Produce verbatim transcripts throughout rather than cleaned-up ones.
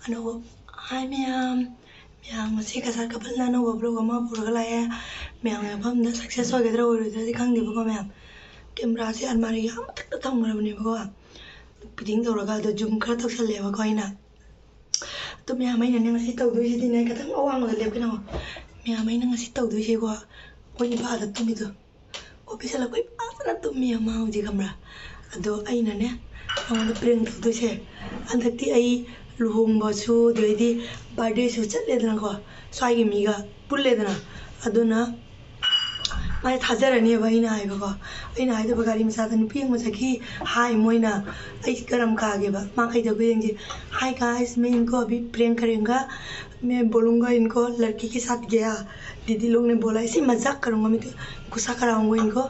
ꯑꯅꯧꯕ, ꯍꯥꯏ ꯃꯌꯥꯝ, ꯃꯌꯥꯝ ꯉꯁꯤ ꯀꯁꯥꯔ ꯀꯄꯜꯅ ꯑꯅꯧꯕ vlog ꯑꯃ ꯄꯨꯔꯒ ꯂꯥꯛꯑꯦ꯫ ꯃꯌꯥꯝꯒꯤ ꯃꯐꯝꯗ success ꯑꯣꯏꯒꯗ꯭ꯔꯥ ꯑꯣꯏꯔꯣꯏꯗ꯭ꯔꯗꯤ ꯈꯪꯗꯦꯕꯀꯣ ꯃꯌꯥꯝ꯫ ꯀꯦꯃꯦꯔꯥꯁꯦ ꯑꯜꯃꯥꯔꯤꯒꯤ ꯑꯥ ꯃꯊꯛꯇ ꯊꯝꯈ꯭ꯔꯕꯅꯦꯕꯀꯣ꯫ Fitting ꯇꯧꯔꯒ ꯑꯗꯣ zoom ꯈꯔ ꯇꯧꯁꯜꯂꯦꯕꯀꯣ ꯑꯩꯅ꯫ ꯑꯗꯣ ꯃꯌꯥꯝ ꯑꯩꯅꯅꯦ ꯉꯁꯤ ꯇꯧꯗꯣꯏꯁꯤꯗꯤꯅꯦ ꯈꯤꯇꯪ ꯑꯋꯥꯡꯕꯗ ꯂꯦꯞꯀꯅꯣ꯫ ꯃꯌꯥꯝ ꯑꯩꯅ ꯉꯁꯤ ꯇꯧꯗꯣꯏꯁꯦꯀꯣ ꯑꯩꯈꯣꯏ ꯅꯨꯄꯥꯗ ꯇꯨꯝꯃꯤꯗꯣ꯫ ꯑꯣꯐꯤꯁ ꯍꯜꯂꯛꯄꯩ ꯐꯖꯅ ꯇꯨꯝꯃꯤ ꯑꯃ ꯍꯧꯖꯤꯛ ꯈꯪꯕ꯭ꯔꯥ? ꯑꯗꯣ ꯑꯩꯅꯅꯦ ꯅꯉꯣꯟꯗ prank ꯇꯧꯗꯣꯏꯁꯦ꯫ ꯍꯟꯗꯛꯇꯤ ꯑꯩ ꯂꯨꯍꯣꯡꯕꯁꯨ ꯑꯗꯩꯗꯤ birthdayꯁꯨ ꯆꯠꯂꯦꯗꯅꯀꯣ, ꯁ꯭ꯋꯥꯏꯒꯤ ꯃꯤꯒ ꯄꯨꯜꯂꯦꯗꯅ꯫ ꯑꯗꯨꯅ ꯃꯥꯁꯦ ꯊꯥꯖꯔꯅꯦꯕ ꯑꯩꯅ ꯍꯥꯏꯕꯀꯣ꯫ ꯑꯩꯅ ꯍꯥꯏꯗꯣꯏꯕ ꯒꯥꯔꯤ ꯃꯆꯥꯗ ꯅꯨꯄꯤ ꯑꯃ ꯆꯠꯈꯤ ꯍꯥꯏ ꯃꯣꯏꯅ꯫ ꯑꯩ ꯒꯔꯝ ꯀꯥꯒꯦꯕ꯫ ꯃꯥ ꯀꯩꯗꯧꯒꯦ ꯌꯦꯡꯁꯦ꯫ Hi guys, मैं इनको अभी prank करेंगे। मैं बोलूँगा इनको लड़की के साथ गया, दीदी लोग ने बोला, ऐसे मजाक करूँगा मैं, तो गुस्सा कराऊँगा इनको।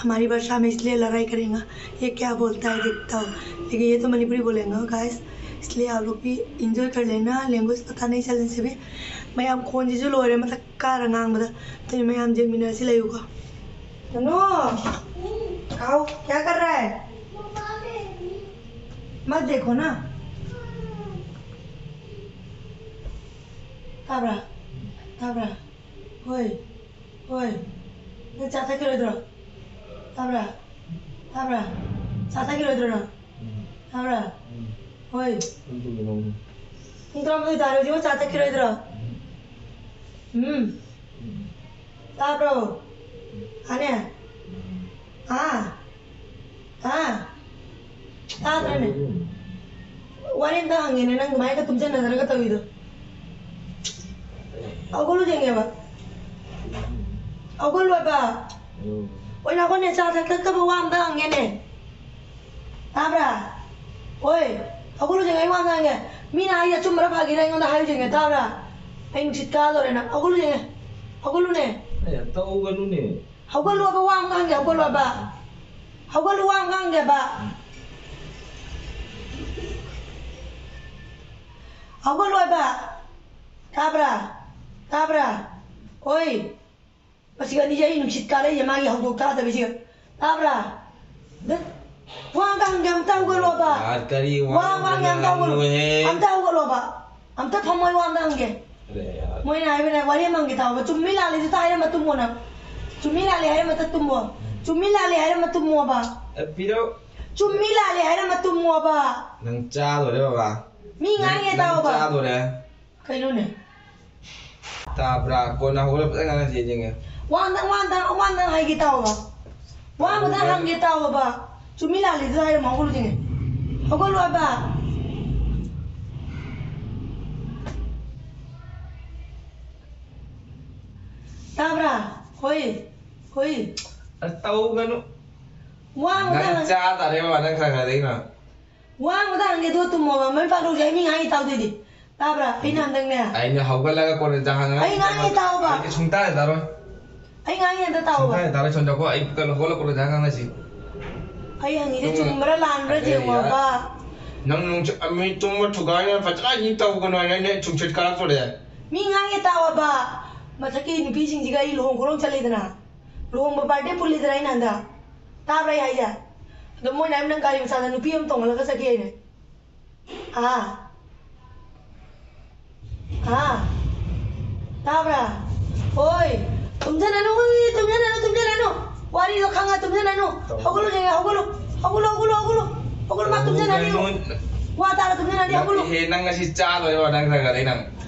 हमारी भाषा में इसलिए लड़ाई करेंगे। ये क्या बोलता है देखता हूँ। लेकिन ये तो मणिपुरी बोलेंगे guys, इसलिए आप लोग भी enjoy कर लेना। Language पता नहीं चलने से भी ꯃꯌꯥꯝ ꯈꯣꯟꯁꯤꯁꯨ ꯂꯣꯏꯔꯦ ꯃꯊꯛ ꯀꯥꯔ ꯉꯥꯡꯕꯗ꯫ ꯑꯗꯨꯅ ꯃꯌꯥꯝ ꯌꯦꯡꯃꯤꯟꯅꯔꯁꯤ ꯂꯩꯌꯨꯀꯣ꯫ ꯅꯅꯨ, ꯀꯥꯎ, क्या कर रहा है? मत देखो ना। ꯇꯥꯕ꯭ꯔꯥ? ꯇꯥꯕ꯭ꯔꯥ? ꯍꯣꯏ꯫ ꯍꯣꯏ꯫ ꯅꯪ ꯆꯥ ꯊꯛꯈꯤꯔꯣꯏꯗ꯭ꯔꯣ? ꯇꯥꯕ꯭ꯔꯥ? ꯇꯥꯕ꯭ꯔꯥ? ꯆꯥ ꯊꯛꯈꯤꯔꯣꯏꯗ꯭ꯔꯣ ꯅꯪ? ꯎꯝ꯫ ꯇꯥꯕ꯭ꯔꯥ? ꯎꯝ꯫ ꯍꯣꯏ꯫ ꯄꯨꯡ ꯇꯔꯨꯛ ꯂꯧꯅꯤ꯫ ꯄꯨꯡ ꯇꯔꯥꯃꯥꯊꯣꯏ ꯇꯥꯔꯦ, ꯍꯧꯖꯤꯛꯐꯥꯎ ꯆꯥ ꯊꯛꯈꯤꯔꯣꯏꯗ꯭ꯔꯣ? ꯎꯝ꯫ ꯎꯝ꯫ ꯇꯥꯕ꯭ꯔꯣ? ꯎꯝ꯫ ꯍꯥꯅꯦ? ꯎꯝ꯫ ꯍꯥ? ꯍꯥ? ꯇꯥꯗ꯭ꯔꯅꯦ? ꯎꯝ꯫ ꯋꯥꯔꯤ ꯑꯝꯇ ꯍꯪꯒꯦꯅꯦ, ꯅꯪ ꯑꯗꯨꯃꯥꯏꯅ ꯇꯨꯝꯁꯤꯟꯅꯗꯅꯒ ꯇꯧꯔꯤꯗꯣ꯫ ꯍꯧꯒꯠꯂꯨ ꯌꯦꯡꯒꯦꯕ꯫ ꯍꯧꯒꯠꯂꯣꯕ꯫ ꯎꯝ꯫ ꯑꯣꯏ, ꯅꯈꯣꯏꯅꯦ ꯆꯥ ꯊꯛ ꯊꯛꯇꯕ ꯋꯥ ꯑꯝꯇ ꯍꯪꯒꯦꯅꯦ꯫ ꯇꯥꯕ꯭ꯔꯥ? ꯍꯣꯏ, ꯍꯧꯒꯠꯂꯨ ꯌꯦꯡꯒꯦ, ꯑꯩ ꯋꯥ ꯑꯝꯇ ꯍꯪꯒꯦ꯫ ꯃꯤꯅ ꯍꯥꯏꯁꯦ ꯑꯆꯨꯝꯕꯔ ꯐꯥꯒꯤꯔ ꯑꯩꯉꯣꯟꯗ ꯍꯥꯏꯌꯨ ꯌꯦꯡꯒꯦ, ꯇꯥꯕ꯭ꯔꯥ? ꯑꯩ ꯅꯨꯡꯁꯤꯠ ꯀꯥꯗꯧꯔꯦ ꯅꯪ꯫ ꯍꯧꯒꯠꯂꯨ ꯌꯦꯡꯒꯦ꯫ ꯍꯧꯒꯠꯂꯨꯅꯦ꯫ ꯑꯦ, ꯑꯝꯇ ꯍꯧꯒꯠꯂꯨꯅꯦ꯫ ꯍꯧꯒꯠꯂꯣꯕ, ꯋꯥ ꯑꯝꯇ ꯍꯪꯒꯦ, ꯍꯧꯒꯠꯂꯣꯕ꯫ ꯍꯧꯒꯠꯂꯨ, ꯋꯥ ꯑꯝꯇ ꯍꯪꯒꯦꯕ꯫ ꯍꯧꯒꯠꯂꯣꯕ꯫ ꯇꯥꯕ꯭ꯔꯥ? ꯇꯥꯕ꯭ꯔꯥ? ꯍꯣꯏ꯫ ꯃꯁꯤꯒ ꯑꯅꯤꯁꯦ ꯑꯩ ꯅꯨꯡꯁꯤꯠ ꯀꯥꯔꯛꯏꯁꯦ, ꯃꯥꯒꯤ ꯍꯧꯗꯣꯛ ꯇꯥꯗꯕꯁꯤꯒ꯫ ꯇꯥꯕ꯭ꯔꯥ? ꯗꯠ꯫ ꯋꯥ ꯑꯝꯇ ꯍꯪꯒꯦ, ꯑꯝꯇ ꯍꯧꯒꯠꯂꯣꯕ꯫ ꯌꯥꯔ, ꯀꯔꯤ ꯋꯥ ꯋꯥ ꯉꯥꯡꯒꯦ, ꯑꯝꯇ ꯍꯧꯒꯠꯂꯣ꯫ ꯉꯥꯡꯉꯨꯍꯦ? ꯑꯝꯇ ꯍꯧꯒꯠꯂꯣꯕ꯫ ꯑꯝꯇ ꯐꯝꯃꯣ, ꯑꯩ ꯋꯥ ꯑꯝꯇ ꯍꯪꯒꯦ꯫ ꯑꯔꯦ ꯌꯥꯔ꯫ ꯃꯣꯏꯅ ꯍꯥꯏꯕꯅꯦ, ꯋꯥꯔꯤ ꯑꯃ ꯍꯪꯒꯦ ꯇꯥꯎꯕ꯫ ꯆꯨꯝꯃꯤ ꯂꯥꯜꯂꯤꯗꯨ ꯍꯥꯏꯔꯝꯃ ꯇꯨꯝꯃꯣ ꯅꯪ꯫ ꯆꯨꯝꯃꯤ ꯂꯥꯜꯂꯤ ꯍꯥꯏꯔꯝꯃ ꯇꯨꯝꯃꯣ꯫ ꯆꯨꯝꯃꯤ ꯂꯥꯜꯂꯤ ꯍꯥꯏꯔꯝꯃ ꯇꯨꯝꯃꯣꯕ꯫ ꯑꯦ, ꯄꯤꯔꯛꯎ꯫ ꯆꯨꯝꯃꯤ ꯂꯥꯜꯂꯤ ꯍꯥꯏꯔꯝꯃ ꯇꯨꯝꯃꯣꯕ꯫ ꯅꯪ ꯆꯥ ꯂꯣꯏꯔꯦ ꯕꯕꯥ꯫ ꯃꯤ ꯉꯥꯡꯉꯦ ꯅꯪ, ꯅꯪ ꯇꯥꯎꯕ꯫ ꯆꯥ ꯂꯣꯏꯔꯦ꯫ ꯀꯩꯅꯣꯅꯦ? ꯇꯥꯕ꯭ꯔꯥ? ꯀꯣꯟꯅ ꯍꯧꯒꯠꯂ ꯐꯖꯅ ꯉꯥꯡꯅꯁꯤ ꯌꯦꯡꯉꯦ꯫ ꯋꯥ ꯑꯝꯇꯪ, ꯋꯥ ꯑꯝꯇꯪ, ꯋꯥ ꯑꯝꯇꯪ ꯍꯥꯏꯒꯦ ꯇꯥꯎꯕ꯫ ꯋꯥ ꯑꯝꯇꯪ ꯍꯧꯒꯠꯂꯦ꯫ ꯍꯪꯒꯦ ꯇꯥꯎꯕ꯫ ꯆꯨꯝꯃꯤ ꯂꯥꯜꯂꯤꯗꯨ ꯍꯥꯏꯔꯝꯃꯣ, ꯍꯧꯒꯠꯂꯨ ꯌꯦꯡꯉꯦ꯫ ꯍꯧꯒꯠꯂꯣ ꯍꯥꯏꯕ꯫ ꯇꯥꯕ꯭ꯔꯥ? ꯍꯣꯏ꯫ ꯍꯣꯏ꯫ ꯑꯁ, ꯇꯧꯒꯅꯨ꯫ ꯋꯥ ꯑꯝꯇ ꯅꯪ ꯍꯪ- ꯆꯥ ꯇꯥꯔꯦ ꯕꯕꯥ, ꯅꯪ ꯈꯔ ꯈꯔ ꯂꯩꯅ꯫ ꯋꯥ ꯑꯃꯗ ꯍꯪꯒꯦ, ꯑꯗꯨꯒ ꯇꯨꯝꯃꯣꯕ꯫ ꯃꯃꯤꯠ ꯄꯥꯡꯊꯣꯛꯁꯦ, ꯑꯩ ꯃꯤ ꯉꯥꯡꯉꯤ ꯇꯥꯎꯗꯣꯏꯗꯤ꯫ ꯇꯥꯕ꯭ꯔꯥ? ꯑꯩꯅ ꯍꯟꯗꯛꯅꯦ꯫ ꯑꯩꯅ ꯍꯧꯒꯠꯂꯒ ꯀꯣꯟꯅ ꯏꯟꯖꯥꯡ ꯍꯪꯉꯛꯑꯅꯤ꯫ ꯑꯩ ꯉꯥꯡꯉꯤ ꯇꯥꯎꯕ꯫ ꯑꯩ ꯁꯨꯡꯇꯥ ꯇꯥꯔꯣꯏ꯫ ꯑꯩ ꯉꯥꯡꯉꯤ ꯑꯝꯇ ꯇꯥꯎꯕ꯫ ꯁꯨꯡꯇꯥ ꯇꯥꯔꯣꯏ, ꯁꯣꯝꯗ ꯀꯣ, ꯑꯩ ꯀꯩꯅꯣ ꯍꯧꯒꯠꯂ ꯀꯣꯟꯅ ꯏꯟꯖꯥꯡ ꯉꯥꯡꯅꯁꯤ꯫ ꯑꯩ ꯍꯪꯉꯤꯁꯦ ꯎꯝ꯫ ꯆꯨꯝꯕ꯭ꯔꯥ ꯂꯥꯟꯕ꯭ꯔꯥ ꯑꯦ, ꯌꯦꯡꯉꯣꯕ꯫ ꯌꯥꯔꯦ꯫ ꯅꯪ ꯅꯨꯡꯆ-, ꯃꯤ ꯇꯨꯝꯕ ꯊꯨꯒꯥꯏꯅ ꯐꯖꯅ ꯍꯤꯡ ꯇꯧꯒꯅꯨ ꯍꯥꯏꯅ ꯑꯩꯅ ꯁꯨꯝ ꯁꯤꯠ ꯀꯥꯔꯛꯇꯣꯔꯦ꯫ ꯃꯤ ꯉꯥꯡꯉꯦ ꯇꯥꯎꯕ꯫ ꯃꯊꯛꯀꯤ ꯅꯨꯄꯤꯁꯤꯡꯁꯤꯒ ꯑꯩ ꯂꯨꯍꯣꯡ ꯈꯣꯡꯗꯣꯡ ꯆꯠꯂꯤꯗꯅ꯫ ꯂꯨꯍꯣꯡꯕ ꯕꯥꯔꯗꯦ ꯄꯨꯜꯂꯤꯗꯅ ꯑꯩꯅ ꯍꯟꯗꯛ꯫ ꯇꯥꯕ꯭ꯔꯥ ꯑꯩ ꯍꯥꯏꯁꯦ? ꯑꯗꯣ ꯃꯣꯏꯅ ꯍꯥꯏꯕ ꯅꯪ ꯒꯥꯔꯤ ꯃꯆꯥꯗ ꯅꯨꯄꯤ ꯑꯃ ꯇꯣꯡꯍꯜꯂꯒ ꯆꯠꯈꯤ ꯍꯥꯏꯅꯦ꯫ ꯑꯥ꯫ ꯑꯥ꯫ ꯇꯥꯕ꯭ꯔꯥ? ꯍꯣꯏ꯫ ꯇꯨꯝꯖꯅꯅꯨ, ꯎꯏ, ꯇꯨꯝꯖꯅꯅꯨ, ꯇꯨꯝꯖꯅꯅꯨ꯫ ꯋꯥꯔꯤꯗꯣ ꯈꯪꯉ ꯇꯨꯝꯖꯅꯅꯨ꯫ ꯇꯧ꯫ ꯍꯧꯒꯠꯂꯨ, ꯌꯦꯡꯉꯦ, ꯍꯧꯒꯠꯂꯨ꯫ ꯍꯧꯒꯠꯂꯨ, ꯍꯧꯒꯠꯂꯨ, ꯍꯧꯒꯠꯂꯨ꯫ ꯍꯧꯒꯠꯂꯨ, ꯃꯥ ꯇꯨꯝꯖꯅꯅꯤ꯫ ꯇꯧꯒꯅꯨ꯫ ꯋꯥ ꯇꯥꯔ ꯇꯨꯝꯖꯅꯅꯤ, ꯍꯧꯒꯠꯂꯨ꯫ ꯅꯠꯇꯦꯍꯦ, ꯅꯪ ꯉꯁꯤ ꯆꯥ ꯂꯣꯏꯔꯦ, ꯅꯪ ꯈꯔ ꯈꯔ ꯂꯩ ꯅꯪ꯫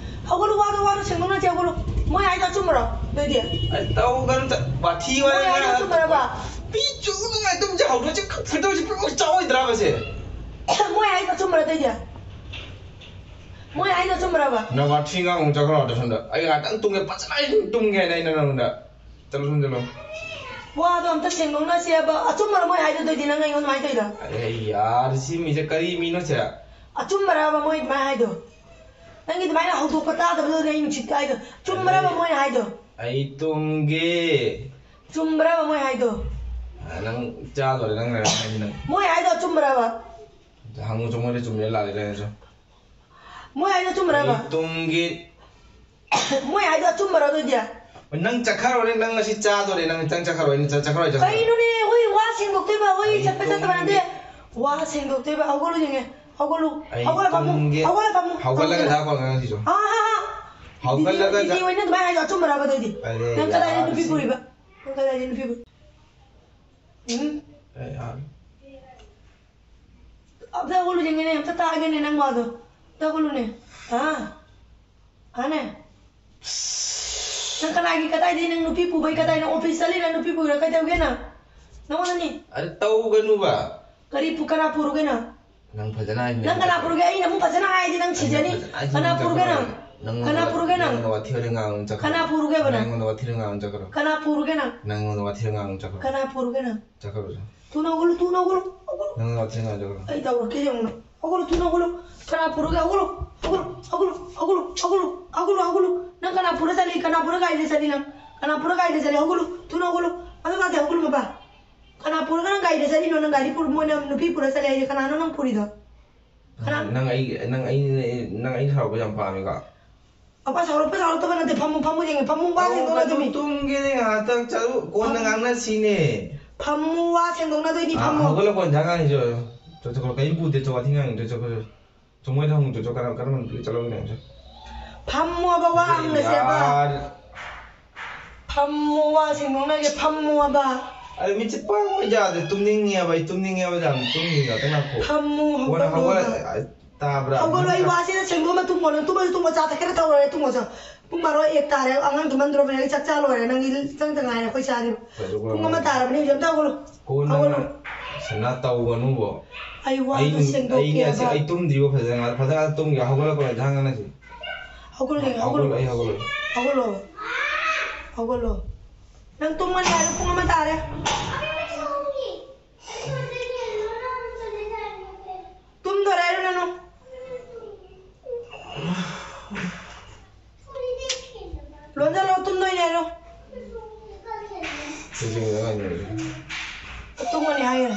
ꯍꯧꯒꯠꯂꯨ, ꯋꯥꯗꯣ, ꯋꯥꯗꯣ ꯁꯦꯡꯗꯣꯛꯅꯁꯤ, ꯍꯧꯒꯠꯂꯨ꯫ ꯃꯣꯏ ꯍꯥꯏꯗꯣ ꯑꯆꯨꯝꯕꯔꯣ? ꯑꯗꯨꯗꯤ꯫ ꯑꯁ, ꯇꯧꯒꯅꯨ, ꯇ-, ꯋꯥꯊꯤ ꯋꯥꯔꯦꯝ ꯃꯣꯏ ꯍꯥꯏꯗꯣ ꯉꯥꯡꯒꯅꯨ꯫ ꯑꯆꯨꯝꯕꯔꯕ? ꯄꯤ ꯆꯨ ꯅꯨꯡꯉꯥꯏ ꯇꯨꯝꯁꯦ ꯍꯧꯗꯣꯛꯁꯦ ꯈ-, ꯐꯨꯗꯧꯁꯦ ꯄꯨꯂꯞ ꯆꯥꯎꯔꯣꯏꯗ꯭ꯔꯕ ꯁꯦ? ꯃꯣꯏ ꯍꯥꯏꯗꯣ ꯑꯆꯨꯝꯕꯔꯣ ꯑꯗꯨꯏꯗꯤ? ꯃꯣꯏ ꯍꯥꯏꯗꯣ ꯑꯆꯨꯝꯕꯔꯕ? ꯅꯪ ꯋꯥꯊꯤ ꯉꯥꯡꯒꯅꯨ, ꯆꯠꯈ꯭ꯔꯣ ꯑꯗ ꯁꯣꯝꯗ꯫ ꯑꯩ ꯉꯥꯛꯇꯪ ꯇꯨꯝꯒꯦ, ꯐꯖꯅ ꯑꯩ ꯇꯨꯝꯒꯦ ꯍꯥꯏꯅ ꯑꯩꯅ ꯅꯉꯣꯟꯗ꯫ ꯆꯠꯂꯣ ꯁꯣꯝ ꯆꯠꯂꯣ꯫ ꯋꯥꯗꯣ ꯑꯝꯇ ꯁꯦꯡꯗꯣꯛꯅꯁꯦꯕ꯫ ꯑꯆꯨꯝꯕꯔꯣ ꯃꯣꯏ ꯍꯥꯏꯗꯣ ꯑꯗꯨꯏꯗꯤ ꯅꯪ ꯑꯩꯉꯣꯟꯗ ꯑꯗꯨꯃꯥꯏꯅ ꯇꯧꯔꯤꯗꯣ? ꯑꯔꯦ ꯌꯥꯔ, ꯁꯤ ꯃꯤꯁꯦ ꯀꯔꯤ ꯃꯤꯅꯣ ꯁꯦ? ꯑꯆꯨꯝꯕꯔꯕ ꯃꯣꯏ ꯑꯗꯨꯃꯥꯏꯅ ꯍꯥꯏꯗꯣ? ꯅꯪꯒꯤ ꯑꯗꯨꯃꯥꯏꯅ ꯍꯧꯗꯣꯛꯄ ꯇꯥꯗꯕꯗꯨꯗꯅꯦ ꯑꯩ ꯅꯨꯡꯁꯤꯠ ꯀꯥꯏꯗꯣ꯫ ꯆꯨꯝꯕ꯭ꯔꯕ ꯑꯩ, ꯃꯣꯏꯅ ꯍꯥꯏꯗꯣ? ꯑꯩ ꯇꯨꯝꯒꯦ꯫ ꯆꯨꯝꯕ꯭ꯔꯕ ꯃꯣꯏ ꯍꯥꯏꯗꯣ? ꯑ, ꯅꯪ ꯆꯥ ꯂꯣꯏꯔꯦ, ꯅꯪ ꯂꯩꯔꯝꯃꯅꯤ ꯅꯪ꯫ ꯃꯣꯏ ꯍꯥꯏꯗꯣ ꯑꯆꯨꯝꯕ꯭ꯔꯕ? ꯍꯪꯉꯨ ꯆꯣ, ꯃꯣꯏꯗ ꯆꯨꯝꯃꯤꯔ ꯂꯥꯜꯂꯤꯔ ꯍꯥꯏꯔꯁꯨ꯫ ꯃꯣꯏ ꯍꯥꯏꯗꯣ ꯑꯆꯨꯝꯕ꯭ꯔꯕ? ꯑꯩ ꯇꯨꯝꯒꯦ꯫ ꯃꯣꯏ ꯍꯥꯏꯗꯣ ꯑꯆꯨꯝꯕꯔꯣ ꯑꯗꯨꯗꯤ? ꯅꯪ ꯆꯠꯈ꯭ꯔꯣꯅꯦ, ꯅꯪ ꯉꯁꯤ ꯆꯥꯗꯣꯔꯦ, ꯅꯪ ꯅꯪ ꯆꯠꯈ꯭ꯔꯣꯅꯦ, ꯆꯠ- ꯆꯠꯈ꯭ꯔꯣꯏ, ꯆꯠꯈ꯭ꯔꯣꯏ꯫ ꯀꯩꯅꯣꯅꯦ? ꯑꯩꯈꯣꯏ ꯋꯥ ꯁꯦꯡꯗꯣꯛꯇꯣꯏꯕ, ꯑꯩꯈꯣꯏ ꯑꯩ ꯆꯠꯄ ꯆꯠꯇꯕ ꯅꯠꯇꯦ꯫ ꯇꯨꯝꯒꯦ꯫ ꯋꯥ ꯁꯦꯡꯗꯣꯛꯇꯣꯏꯕ꯫ ꯍꯧꯒꯠꯂꯨ ꯌꯦꯡꯉꯦ, ꯍꯧꯒꯠꯂꯨ꯫ ꯑꯩ ꯍꯧꯒꯠꯂ ꯐꯝꯃꯨ, ꯇꯨꯝꯒꯦ꯫ ꯍꯧꯒꯠꯂ ꯐꯝꯃꯨ꯫ ꯍꯧꯒꯠꯂꯒ ꯍꯧꯒꯠꯂ꯫ ꯆꯥ ꯀꯣꯟ ꯉꯥꯡꯁꯤꯁꯨ꯫ ꯑꯥ, ꯑꯥ, ꯑꯥ꯫ ꯍꯧꯒꯠꯂꯒ ꯗꯤꯗꯤ, ꯆꯥ- ꯗꯤꯗꯤ ꯍꯣꯏꯅ ꯑꯗꯨꯃꯥꯏꯅ ꯍꯥꯏꯗꯣ ꯑꯆꯨꯝꯕꯔꯕ ꯑꯗꯨꯗꯤ? ꯑꯔꯦ ꯅꯪ ꯀꯗꯥꯏꯗ ꯌꯥꯔ ꯅꯨꯄꯤ ꯁꯤ꯫ ꯄꯨꯔꯤꯕ? ꯅꯪ ꯀꯗꯥꯏꯗ ꯅꯨꯄꯤ ꯄꯨꯔꯤ? ꯎꯝ? ꯑꯦ, ꯌꯥꯔ꯫ ꯑꯝꯇ ꯍꯧꯒꯠꯂꯨ ꯌꯦꯡꯒꯦꯅꯦ, ꯑꯝꯇ ꯇꯥꯒꯦꯅꯦ ꯅꯪ ꯋꯥꯗꯣ꯫ ꯑꯝꯇ ꯍꯧꯒꯠꯂꯨꯅꯦ꯫ ꯑꯥ? ꯑꯅꯦ? ꯅꯪ ꯀꯅꯥꯒꯤ ꯀꯗꯥꯏꯗꯒꯤ ꯅꯪ ꯅꯨꯄꯤ ꯄꯨꯕꯩ ꯀꯗꯥꯏ? ꯅꯪ office ꯆꯠꯂꯤꯔ ꯅꯨꯄꯤ ꯄꯨꯏꯔ ꯀꯩꯗꯧꯒꯦ ꯅꯪ? ꯅꯉꯣꯟꯗꯅꯤ꯫ ꯑꯗꯨ ꯇꯧꯒꯅꯨꯕ꯫ ꯀꯔꯤ ꯄꯨ-, ꯀꯅꯥ ꯄꯨꯔꯨꯒꯦ ꯅꯪ? ꯅꯪ ꯐꯖꯅ ꯍꯥꯏꯕꯅꯤ꯫ ꯅꯪ ꯀꯅꯥ ꯄꯨꯔꯨꯒꯦ? ꯑꯩꯅ ꯑꯃꯨꯛ ꯐꯖꯅ ꯍꯥꯏꯔꯗꯤ ꯅꯪ ꯑꯩꯅ ꯁꯤꯖꯅꯤ꯫ ꯐꯖꯅ ꯍꯥꯏꯕꯅꯤ, ꯀꯅꯥ ꯄꯨꯔꯨꯒꯦ ꯅꯪ? ꯅꯪꯉꯣꯟꯗ ꯀꯅꯥ ꯋꯥ-, ꯄꯨꯔꯨꯒꯦ ꯅꯪ? ꯅꯪꯉꯣꯟꯗ ꯋꯥꯊꯤ ꯋꯥꯔꯦꯝ ꯉꯥꯡꯒꯅꯨ, ꯆꯠꯈ꯭ꯔꯣ꯫ ꯀꯅꯥ ꯄꯨꯔꯨꯒꯦꯕ ꯅꯪ ꯅꯪ? ꯑꯩꯉꯣꯟꯗ ꯋꯥꯊꯤ ꯋꯥꯔꯦꯝ ꯉꯥꯡꯒꯅꯨ, ꯆꯠꯈ꯭ꯔꯣ꯫ ꯀꯅꯥ ꯄꯨꯔꯨꯒꯦ ꯅꯪ? ꯅꯪ ꯑꯩꯉꯣꯟꯗ ꯋꯥꯊꯤ ꯋꯥꯔꯦꯝ ꯉꯥꯡꯒꯅꯨ, ꯆꯠꯈ꯭ꯔꯣ꯫ ꯀꯅꯥ ꯄꯨꯔꯨꯒꯦ ꯅꯪ? ꯆꯠꯈ꯭ꯔꯣ, ꯆꯠꯈ꯭ꯔꯣ꯫ ꯊꯨꯅ ꯍꯧꯒꯠꯂꯨ, ꯊꯨꯅ ꯍꯧꯒꯠꯂꯨ, ꯍꯧꯒꯠꯂꯨ꯫ ꯅꯪ ꯋꯥꯊꯤ ꯉꯥꯡꯒꯅꯨ, ꯆꯠꯈ꯭ꯔꯣ꯫ ꯑꯩ ꯇꯧꯔꯛꯀꯦ ꯌꯦꯡꯉꯨ ꯅꯪ꯫ ꯍꯧꯒꯠꯂꯨ, ꯊꯨꯅ ꯍꯧꯒꯠꯂꯨ꯫ ꯀꯅꯥ ꯄꯨꯔꯒꯦ? ꯍꯧꯒꯠꯂꯨ, ꯍꯧꯒꯠꯂꯨ, ꯍꯧꯒꯠꯂꯨ, ꯍꯧꯒꯠꯂꯨ, ꯍꯧꯒꯠꯂꯨ, ꯍꯧꯒꯠꯂꯨ, ꯍꯧꯒꯠꯂꯨ꯫ ꯅꯪ ꯀꯅꯥ ꯄꯨꯔ ꯆꯠꯂꯤ? ꯀꯅꯥ ꯄꯨꯔ ꯒꯥꯔꯤꯗ ꯆꯠꯂꯤ ꯅꯪ? ꯀꯅꯥ ꯄꯨꯔ ꯒꯥꯔꯤꯗ ꯆꯠꯂꯤ? ꯍꯧꯒꯠꯂꯨ, ꯊꯨꯅ ꯍꯧꯒꯠꯂꯨ꯫ ꯃꯊꯛ ꯀꯥꯁꯦ ꯍꯧꯒꯠꯂꯨ, ꯃꯄꯥ꯫ ꯀꯅꯥ ꯄꯨꯔꯒ ꯅꯪ ꯒꯥꯔꯤꯗ ꯆꯠꯂꯤꯅꯣ? ꯅꯪ ꯒꯥꯔꯤ ꯄꯨꯔ, ꯃꯣꯏꯅ ꯅꯨꯄꯤ ꯄꯨꯔ ꯆꯠꯂꯦ ꯍꯥꯏꯁꯦ ꯀꯅꯥꯅꯣ ꯅꯪ ꯄꯨꯔꯤꯗꯣ? ꯀꯅꯥ? ꯅꯪ ꯑꯩ, ꯅꯪ ꯑꯩ, ꯅꯪ ꯑꯩꯅ ꯁꯥꯎꯔꯛꯄ ꯌꯥꯝ ꯄꯥꯝꯃꯦꯀꯣ? ꯄꯥꯄꯥ, ꯁꯥꯎꯔꯛꯄ ꯁꯥꯎꯔꯛꯇꯕ ꯅꯠꯇꯦ, ꯐꯝꯃꯨ, ꯐꯝꯃꯨ ꯌꯦꯡꯉꯦ, ꯐꯝꯃꯨ, ꯋꯥ ꯁꯦꯡꯗꯣꯛꯅꯗꯣꯏꯅꯤ꯫ ꯇꯨꯝꯒꯦꯅꯦ ꯉꯥꯏꯍꯥꯛꯇꯪ, ꯆꯠꯂꯨ, ꯀꯣꯟꯅ ꯐꯝꯃꯨ꯫ ꯉꯥꯡꯅꯁꯤꯅꯦ꯫ ꯐꯝꯃꯨ, ꯋꯥ ꯁꯦꯡꯗꯣꯛꯅꯗꯣꯏꯅꯤ, ꯑꯥ, ꯐꯝꯃꯨ꯫ ꯍꯧꯒꯠꯂꯛꯄ ꯏꯟꯖꯥꯡ ꯉꯥꯡꯉꯤꯁꯦ꯫ ꯆꯣ, ꯆꯣ, ꯀꯔꯤꯝ ꯄꯨꯗꯦ, ꯆꯣ, ꯋꯥꯊꯤ ꯉꯥꯡꯉꯤꯗꯣ, ꯆꯣ, ꯆꯣ, ꯆꯣ꯫ ꯆꯨꯝꯃꯣꯏꯗ ꯍꯪꯉꯨ, ꯆꯣ, ꯆꯣ, ꯀꯔꯝ-, ꯀꯔꯝꯕ ꯅꯨꯄꯤꯒ ꯆꯠꯂꯝꯃꯤꯅꯣ ꯍꯥꯏꯕꯁꯦ? ꯐꯝꯃꯣꯕ, ꯋꯥ ꯍꯪꯉꯁꯦꯕ꯫ ꯌꯥꯔ-, ꯐꯝꯃꯣ, ꯋꯥ ꯁꯦꯡꯗꯣꯛꯅꯒꯦ, ꯐꯝꯃꯣꯕ꯫ ꯑꯩ ꯃꯤꯠꯁꯦ ꯄꯥꯡꯕ ꯌꯥꯗ꯭ꯔꯦ, ꯇꯨꯝꯅꯤꯡꯉꯦꯕ, ꯑꯩ ꯇꯨꯝꯅꯤꯡꯉꯦꯕ ꯌꯥꯝ, ꯇꯨꯝꯅꯤꯡꯉꯦ, ꯉꯥꯛꯇꯪ ꯉꯥꯏꯈꯣ꯫ ꯐꯝꯃꯨ, ꯀꯣꯟꯅ ꯍꯧꯒꯠꯂꯣꯕ꯫ ꯍꯧꯒꯠꯂ-, ꯑ, ꯇꯥꯕ꯭ꯔꯥ? ꯍꯧꯒꯠꯂꯣ, ꯑꯩ ꯋꯥꯁꯤꯗ ꯁꯦꯡꯗꯣꯛꯑꯝꯃ ꯇꯨꯝꯃꯣ, ꯅꯪ ꯇꯨꯝꯃꯁꯨ ꯇꯨꯝꯃꯣ, ꯆꯥ ꯊꯛꯀꯦꯔꯥ ꯊꯛꯎꯔꯣ, ꯇꯨꯝꯃꯣ ꯆꯣ꯫ ꯄꯨꯡ ꯕꯥꯔꯣ ꯑꯦꯛ ꯇꯥꯔꯦ, ꯑꯉꯥꯡ ꯇꯨꯝꯍꯟꯗ꯭ꯔꯣꯕꯅꯦ, ꯑꯩ ꯆꯥꯛ ꯆꯥ ꯂꯣꯏꯔꯦ, ꯅꯪꯒꯤ ꯆꯪꯗ ꯉꯥꯏꯔꯦ ꯑꯩꯈꯣꯏ ꯆꯥꯔꯤꯕ꯫ ꯍꯣꯏ, ꯍꯣꯏ, ꯄꯨꯡ ꯑꯃ ꯍꯣꯏ꯫ ꯇꯥꯔꯕꯅꯤ, ꯍꯧꯖꯤꯛ ꯑꯝꯇ ꯍꯧꯒꯠꯂꯣ꯫ ꯀꯣꯟꯅ ꯍꯧꯒꯠꯂꯣ꯫ ꯁꯅꯥ ꯇꯧꯒꯅꯨꯕꯣ꯫ ꯑꯩ ꯋꯥꯗꯣ ꯑꯩ, ꯁꯦꯡꯗꯣꯛꯀꯦ ꯑꯩ ꯉꯁꯤ ꯍꯥꯏꯕ꯫ ꯑꯩ ꯇꯨꯝꯗ꯭ꯔꯤꯕꯣ ꯐꯖꯅ, ꯐꯖꯅ ꯇꯨꯝꯒꯦ, ꯍꯧꯒꯠꯂꯛꯄ ꯏꯟꯖꯥꯡ ꯉꯥꯡꯅꯁꯤ꯫ ꯍꯧꯒꯠꯂꯣ, ꯍꯧꯒꯠꯂꯣ, ꯍꯧꯒꯠꯂꯣ꯫ ꯑꯩ ꯍꯧꯒꯠꯂꯣ꯫ ꯍꯧꯒꯠꯂꯣ꯫ ꯍꯧꯒꯠꯂꯣ꯫ ꯅꯪ ꯇꯨꯝꯃꯅꯤ ꯍꯥꯏꯔꯣ, ꯄꯨꯡ ꯑꯃ ꯇꯥꯔꯦ꯫ ꯇꯨꯝꯗꯣꯔꯦ ꯍꯥꯏꯔꯣ ꯅꯪ? ꯂꯣꯟꯖꯜꯂꯣ, ꯇꯨꯝꯗꯣꯏꯅꯦ ꯍꯥꯏꯔꯣ꯫ ꯁꯤꯁꯤꯡꯗ ꯉꯥꯏꯅꯔꯤ꯫ ꯇꯨꯝꯃꯅꯤ ꯍꯥꯏꯔꯣ꯫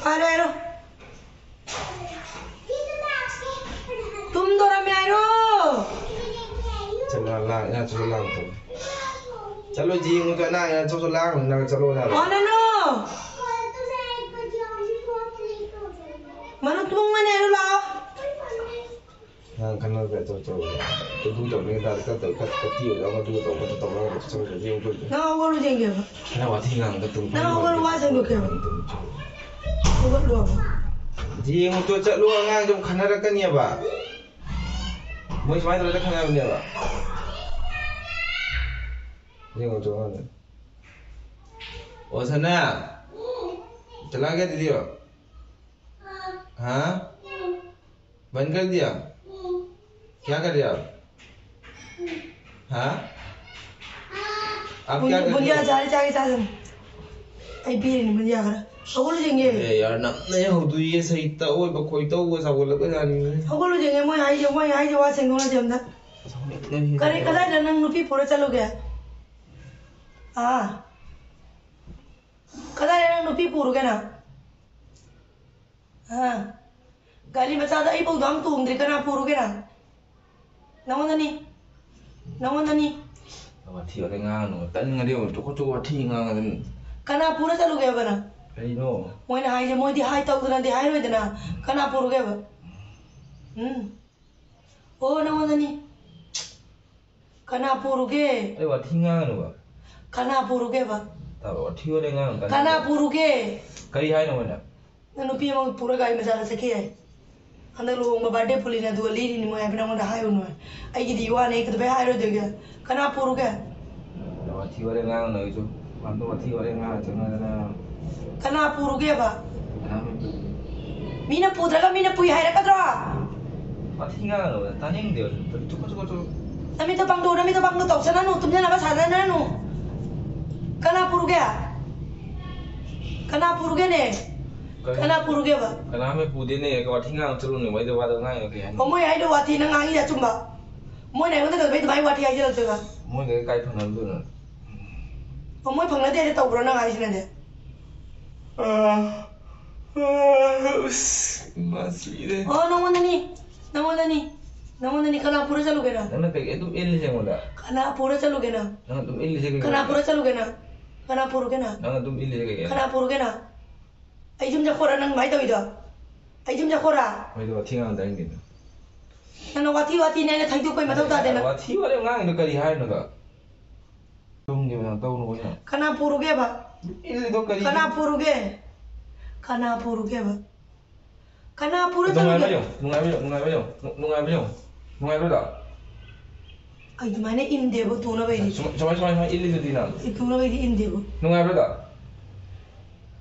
ꯐꯔꯦ ꯍꯥꯏꯔꯣ꯫ ꯇꯨꯝꯗꯣꯔꯝꯃꯦ ꯍꯥꯏꯔꯣ꯫ ꯑꯉꯥꯡ ꯏꯅꯥꯛ ꯆꯠꯂꯣ ꯂꯥꯡꯒꯅꯨ꯫ ꯆꯠꯂꯣ ꯌꯦꯡꯉꯨ ꯆꯣ, ꯑꯉꯥꯡ ꯏꯅꯥꯛ ꯆꯠꯂꯣ ꯂꯥꯡꯒꯅꯨ, ꯅꯪ ꯆꯠꯂꯣ ꯍꯥꯏꯕ꯫ ꯋꯥꯅꯅꯨ! ꯃꯅꯨ ꯇꯨꯝꯃꯅꯦ, ꯑꯗꯨ ꯂꯥꯛꯑꯣ꯫ ꯑꯉꯥꯡ ꯈꯟꯅꯕ ꯑꯆꯧ ꯑꯆꯧꯕ꯫ ꯑꯗꯨ ꯇꯧꯅꯤ, ꯑꯗꯥ ꯇꯧ-, ꯀꯠ-, ꯀꯠ-, ꯀꯠꯇꯤ ꯑꯣꯏꯔꯒ ꯑꯃꯗꯨ ꯇꯧꯕ ꯇꯧꯔꯒ ꯆꯪꯗ꯭ꯔꯗꯤ ꯑꯃꯨꯛ ꯇꯧꯗꯦ꯫ ꯅꯪ ꯍꯧꯒꯠꯂꯨ ꯌꯦꯡꯒꯦꯕ꯫ ꯈꯔ ꯋꯥꯊꯤ ꯉꯥꯡꯗ ꯇꯨꯝ ꯅꯪ ꯍꯧꯒꯠꯂꯨ, ꯋꯥ ꯁꯦꯡꯗꯣꯛꯀꯦꯕ꯫ ꯍꯧꯒꯠꯂꯣꯕ꯫ ꯌꯦꯡꯉꯨ ꯇꯣ, ꯆꯠꯂꯣ, ꯑꯉꯥꯡꯗꯣ ꯈꯟꯅꯔꯛꯀꯅꯦꯕ꯫ ꯃꯣꯏ ꯁꯨꯃꯥꯏꯅ ꯇꯧꯔꯒ ꯈꯟꯅꯕꯅꯦꯕ꯫ ꯌꯦꯡꯉꯨ ꯇꯣ, ꯑꯉꯥꯡꯗꯣ꯫ ꯑꯣ, ꯁꯅꯥ꯫ चला गया दीदी? हाँ? बंद कर दिया? क्या कर रहे आप? हाँ? आप क्या कर रहे हो? ꯕꯨꯟꯗꯤꯌꯥ ꯆꯥꯔꯦ, ꯆꯥꯒꯦ, ꯆꯥꯒꯦ꯫ ꯑꯩ ꯄꯤꯔꯤꯅꯤ ꯕꯨꯟꯗꯤꯌꯥ ꯈꯔ꯫ ꯍꯧꯒꯠꯂꯨ ꯌꯦꯡꯒꯦ꯫ ꯑꯦ ꯌꯥꯔ, ꯅꯝꯅ ꯍꯧꯗꯣꯛꯏꯌꯦ, ꯁꯩꯇ ꯑꯣꯏꯕ ꯈꯣꯏꯇꯧꯒ ꯁꯥꯎꯒꯠꯂꯛꯄ ꯖꯥꯠꯅꯤꯅꯦ꯫ ꯍꯧꯒꯠꯂꯨ ꯌꯦꯡꯒꯦ, ꯃꯣꯏ ꯍꯥꯏꯁꯦ, ꯃꯣꯏ ꯍꯥꯏꯁꯦ ꯋꯥ ꯁꯦꯡꯗꯣꯛꯅꯁꯦ ꯑꯝꯇ꯫ ꯁꯥꯎꯅꯤꯡꯕꯅ ꯀꯔꯤ, ꯀꯗꯥꯏꯗ ꯅꯪ ꯅꯨꯄꯤ ꯄꯨꯔ ꯆꯠꯂꯨꯒꯦ? ꯑꯥ? ꯀꯗꯥꯏꯗ ꯅꯪ ꯅꯨꯄꯤ ꯄꯨꯔꯨꯒꯦ ꯅꯪ? ꯑꯥ? ꯒꯥꯔꯤ ꯃꯆꯥꯗ ꯑꯩ ꯐꯥꯎꯗ ꯑꯃ ꯇꯣꯡꯗ꯭ꯔꯤ, ꯀꯅꯥ ꯄꯨꯔꯨꯒꯦ ꯅꯪ? ꯅꯉꯣꯟꯗꯅꯤ꯫ ꯅꯉꯣꯟꯗꯅꯤ꯫ ꯋꯥꯊꯤ ꯋꯥꯔꯦꯝ ꯉꯥꯡꯒꯅꯨ꯫ ꯇꯟꯒꯔꯗꯤ ꯑꯃꯨꯛ ꯆꯨꯀꯣꯠ ꯆꯨꯀꯣꯠ ꯋꯥꯊꯤ ꯉꯥꯡꯉꯗꯅꯤ꯫ ꯀꯅꯥ ꯄꯨꯔ ꯆꯠꯂꯨꯒꯦꯕ ꯅꯪ? ꯀꯩꯅꯣ? ꯃꯣꯏꯅ ꯍꯥꯏꯁꯦ, ꯃꯣꯏꯗꯤ ꯍꯥꯏ ꯇꯧꯗꯅꯗꯤ ꯍꯥꯏꯔꯣꯏꯗꯅ꯫ ꯀꯅꯥ ꯄꯨꯔꯨꯒꯦꯕ? ꯎꯝ꯫ ꯑꯣ, ꯅꯉꯣꯟꯗꯅꯤ꯫ ꯀꯅꯥ ꯄꯨꯔꯨꯒꯦ? ꯑꯩ ꯋꯥꯊꯤ ꯉꯥꯡꯒꯅꯨꯕ꯫ ꯀꯅꯥ ꯄꯨꯔꯨꯒꯦꯕ? ꯇꯥꯕ, ꯋꯥꯊꯤ ꯋꯥꯔꯦꯝ ꯉꯥꯡꯒꯅꯨ, ꯇꯥꯅꯤꯡꯗꯦ꯫ ꯀꯅꯥ ꯄꯨꯔꯨꯒꯦ? ꯀꯔꯤ ꯍꯥꯏꯅꯣ ꯃꯣꯏꯅ? ꯅꯪ ꯅꯨꯄꯤ ꯑꯃ ꯄꯨꯔ ꯒꯥꯔꯤ ꯃꯆꯥꯗ ꯆꯠꯈꯤ ꯍꯥꯏ꯫ ꯍꯟꯗꯛ ꯂꯨꯍꯣꯡꯕ ꯕꯥꯔꯗꯦ ꯄꯨꯜꯂꯤꯅꯦ, ꯑꯗꯨꯒ ꯂꯤꯔꯤꯅꯤ ꯃꯣꯏ ꯍꯥꯏꯕ ꯅꯉꯣꯟꯗ ꯍꯥꯏꯔꯨꯅꯨ ꯍꯥꯏ꯫ ꯑꯩꯒꯤꯗꯤ ꯏꯋꯥꯅꯦ, ꯑꯩ ꯀꯩꯗꯧꯕꯩ ꯍꯥꯏꯔꯣꯏꯗꯣꯏꯒꯦ? ꯀꯅꯥ ꯄꯨꯔꯨꯒꯦ? ꯋꯥꯊꯤ ꯋꯥꯔꯦꯝ ꯉꯥꯡꯒꯅꯨ, ꯑꯩꯁꯨ ꯃꯥꯟꯗ ꯋꯥꯊꯤ ꯋꯥꯔꯦꯝ ꯉꯥꯡꯉ ꯆꯠꯅꯗꯅ꯫ ꯀꯅꯥ ꯄꯨꯔꯨꯒꯦꯕ? ꯀꯅꯥꯝ ꯂꯩꯇꯦ꯫ ꯃꯤꯅ ꯄꯨꯗ꯭ꯔꯒ ꯃꯤꯅ ꯄꯨꯏ ꯍꯥꯏꯔꯛꯀꯗ꯭ꯔꯣ? ꯋꯥꯊꯤ ꯉꯥꯡꯒꯅꯨ, ꯇꯥꯅꯤꯡꯗꯦꯕ꯫ ꯆꯨꯀꯣ, ꯆꯨꯀꯣ, ꯆꯨꯀꯣ꯫ ꯅꯃꯤꯠꯇꯣ ꯄꯥꯡꯊꯣꯛꯎ, ꯅꯃꯤꯠꯇꯣ ꯄꯥꯡꯊꯣꯛ, ꯇꯧꯁꯟꯅꯅꯨ, ꯇꯨꯝꯖꯟꯅꯕ ꯁꯥꯟꯅꯅꯨ꯫ ꯀꯅꯥ ꯄꯨꯔꯨꯒꯦ? ꯀꯅꯥ ꯄꯨꯔꯨꯒꯦꯅꯦ? ꯀꯔꯤ? ꯀꯅꯥ ꯄꯨꯔꯨꯒꯦꯕ? ꯀꯅꯥꯝ ꯍꯦꯛ ꯄꯨꯗꯦꯅꯦ, ꯋꯥꯊꯤ ꯉꯥꯡꯉ ꯆꯠꯂꯨꯅꯦ, ꯋꯥꯏꯗ ꯋꯥꯗ ꯉꯥꯡꯉꯤꯗꯣ ꯀꯩ ꯍꯥꯏꯅꯣ? ꯑꯣ, ꯃꯣꯏ ꯍꯥꯏꯗꯣ ꯋꯥꯊꯤ, ꯅꯪ ꯉꯥꯡꯉꯤꯁꯦ ꯑꯆꯨꯝꯕ꯫ ꯃꯣꯏꯅ ꯑꯩꯉꯣꯟꯗ ꯀꯩꯗꯧꯕꯩ ꯑꯗꯨꯃꯥꯏꯅ ꯋꯥꯊꯤ ꯍꯥꯏꯖꯤꯜꯂꯛꯇꯣꯏꯕ? ꯃꯣꯏꯅ ꯀꯥꯏ ꯐꯪꯅꯔꯨꯗꯣꯏꯅꯣ? ꯑꯣ, ꯃꯣꯏ ꯐꯪꯅꯗꯦ ꯍꯥꯏꯅ ꯇꯧꯕ꯭ꯔꯣ ꯅꯪ ꯍꯥꯏꯁꯤꯅꯗꯤ? ꯑꯥ, ꯑꯥ, ꯑꯁ, ꯏꯃꯥ ꯁꯤꯔꯦ꯫ ꯑꯣ, ꯅꯉꯣꯟꯗꯅꯤ, ꯅꯉꯣꯟꯗꯅꯤ꯫ ꯅꯪꯉꯣꯟꯗꯅꯤ꯫ ꯀꯅꯥ ꯄꯨꯔ ꯆꯠꯂꯨꯒꯦ ꯅꯪ? ꯅꯪꯅ ꯀꯩ ꯑꯗꯨꯝ ꯏꯜꯂꯤꯁꯦ ꯑꯩꯉꯣꯟꯗ? ꯀꯅꯥ ꯄꯨꯔ ꯆꯠꯂꯨꯒꯦ ꯅꯪ? ꯅꯪ ꯑꯗꯨꯝ ꯏꯜꯂꯤꯁꯦ ꯀꯩꯒꯤꯅꯣ? ꯀꯅꯥ ꯄꯨꯔ ꯆꯠꯂꯨꯒꯦ ꯅꯪ? ꯀꯅꯥ ꯄꯨꯔꯨꯒꯦ ꯅꯪ? ꯅꯪ ꯑꯗꯨꯝ ꯏꯜꯂꯤꯁꯦ ꯀꯩꯒꯤꯅꯣ? ꯀꯅꯥ ꯄꯨꯔꯨꯒꯦ ꯅꯪ? ꯑꯩ ꯌꯨꯝ ꯆꯠꯈꯣꯔ ꯅꯪ ꯑꯗꯨꯃꯥꯏꯅ ꯇꯧꯔꯤꯗꯣ? ꯑꯩ ꯌꯨꯝ ꯆꯠꯈꯣꯔ? ꯃꯣꯏꯗꯣ ꯋꯥꯊꯤ ꯉꯥꯡ ꯇꯥꯅꯤꯡꯗꯦ꯫ ꯅꯪꯅ ꯋꯥꯊꯤ ꯋꯥꯊꯤꯅꯦ, ꯑꯩꯅ ꯊꯩꯗꯣꯛꯄꯩ ꯃꯊꯧ ꯇꯥꯗꯦ ꯅꯪ꯫ ꯋꯥꯊꯤ ꯋꯥꯔꯦꯝ ꯉꯥꯡꯉꯤꯗꯣ ꯀꯔꯤ ꯍꯥꯏꯅꯣꯗ? ꯇꯨꯝꯒꯦꯕ ꯅꯪ ꯇꯧꯅꯨ ꯀꯩꯅꯣ꯫ ꯀꯅꯥ ꯄꯨꯔꯨꯒꯦꯕ? ꯏꯜꯂꯤꯗꯣ ꯀꯔꯤ? ꯀꯅꯥ ꯄꯨꯔꯨꯒꯦ? ꯀꯅꯥ ꯄꯨꯔꯨꯒꯦꯕ? ꯀꯅꯥ ꯄꯨꯔ ꯅꯨꯡꯉꯥꯏꯕ꯭ꯔꯥ ꯆꯠꯂꯨꯒꯦ? ꯌꯦꯡꯉꯨ, ꯅꯨꯡꯉꯥꯏꯕ꯭ꯔꯥ ꯌꯦꯡꯉꯨ, ꯅꯨꯡꯉꯥꯏꯕ꯭ꯔꯥ ꯌꯦꯡꯉꯨ, ꯅꯨ-, ꯅꯨꯡꯉꯥꯏꯕ꯭ꯔꯥ ꯌꯦꯡꯉꯨ꯫ ꯅꯨꯡꯉꯥꯏꯕ꯭ꯔꯥ ꯑꯗꯣ? ꯑꯩ ꯑꯗꯨꯃꯥꯏꯅ ꯏꯟꯗꯦꯕ, ꯇꯨꯅꯕꯩꯗꯤ꯫ ꯁꯨꯃꯥꯏ, ꯁꯨꯃꯥꯏ, ꯁꯨꯃꯥꯏ, ꯁꯨꯃꯥꯏ ꯏꯜꯂꯤꯗꯨꯗꯤ ꯅꯪ꯫ ꯑꯩ ꯇꯨꯅꯕꯩꯗꯤ ꯏꯟꯗꯦꯕ꯫ ꯅꯨꯡꯉꯥꯏꯕ꯭ꯔꯥ ꯑꯗꯣ?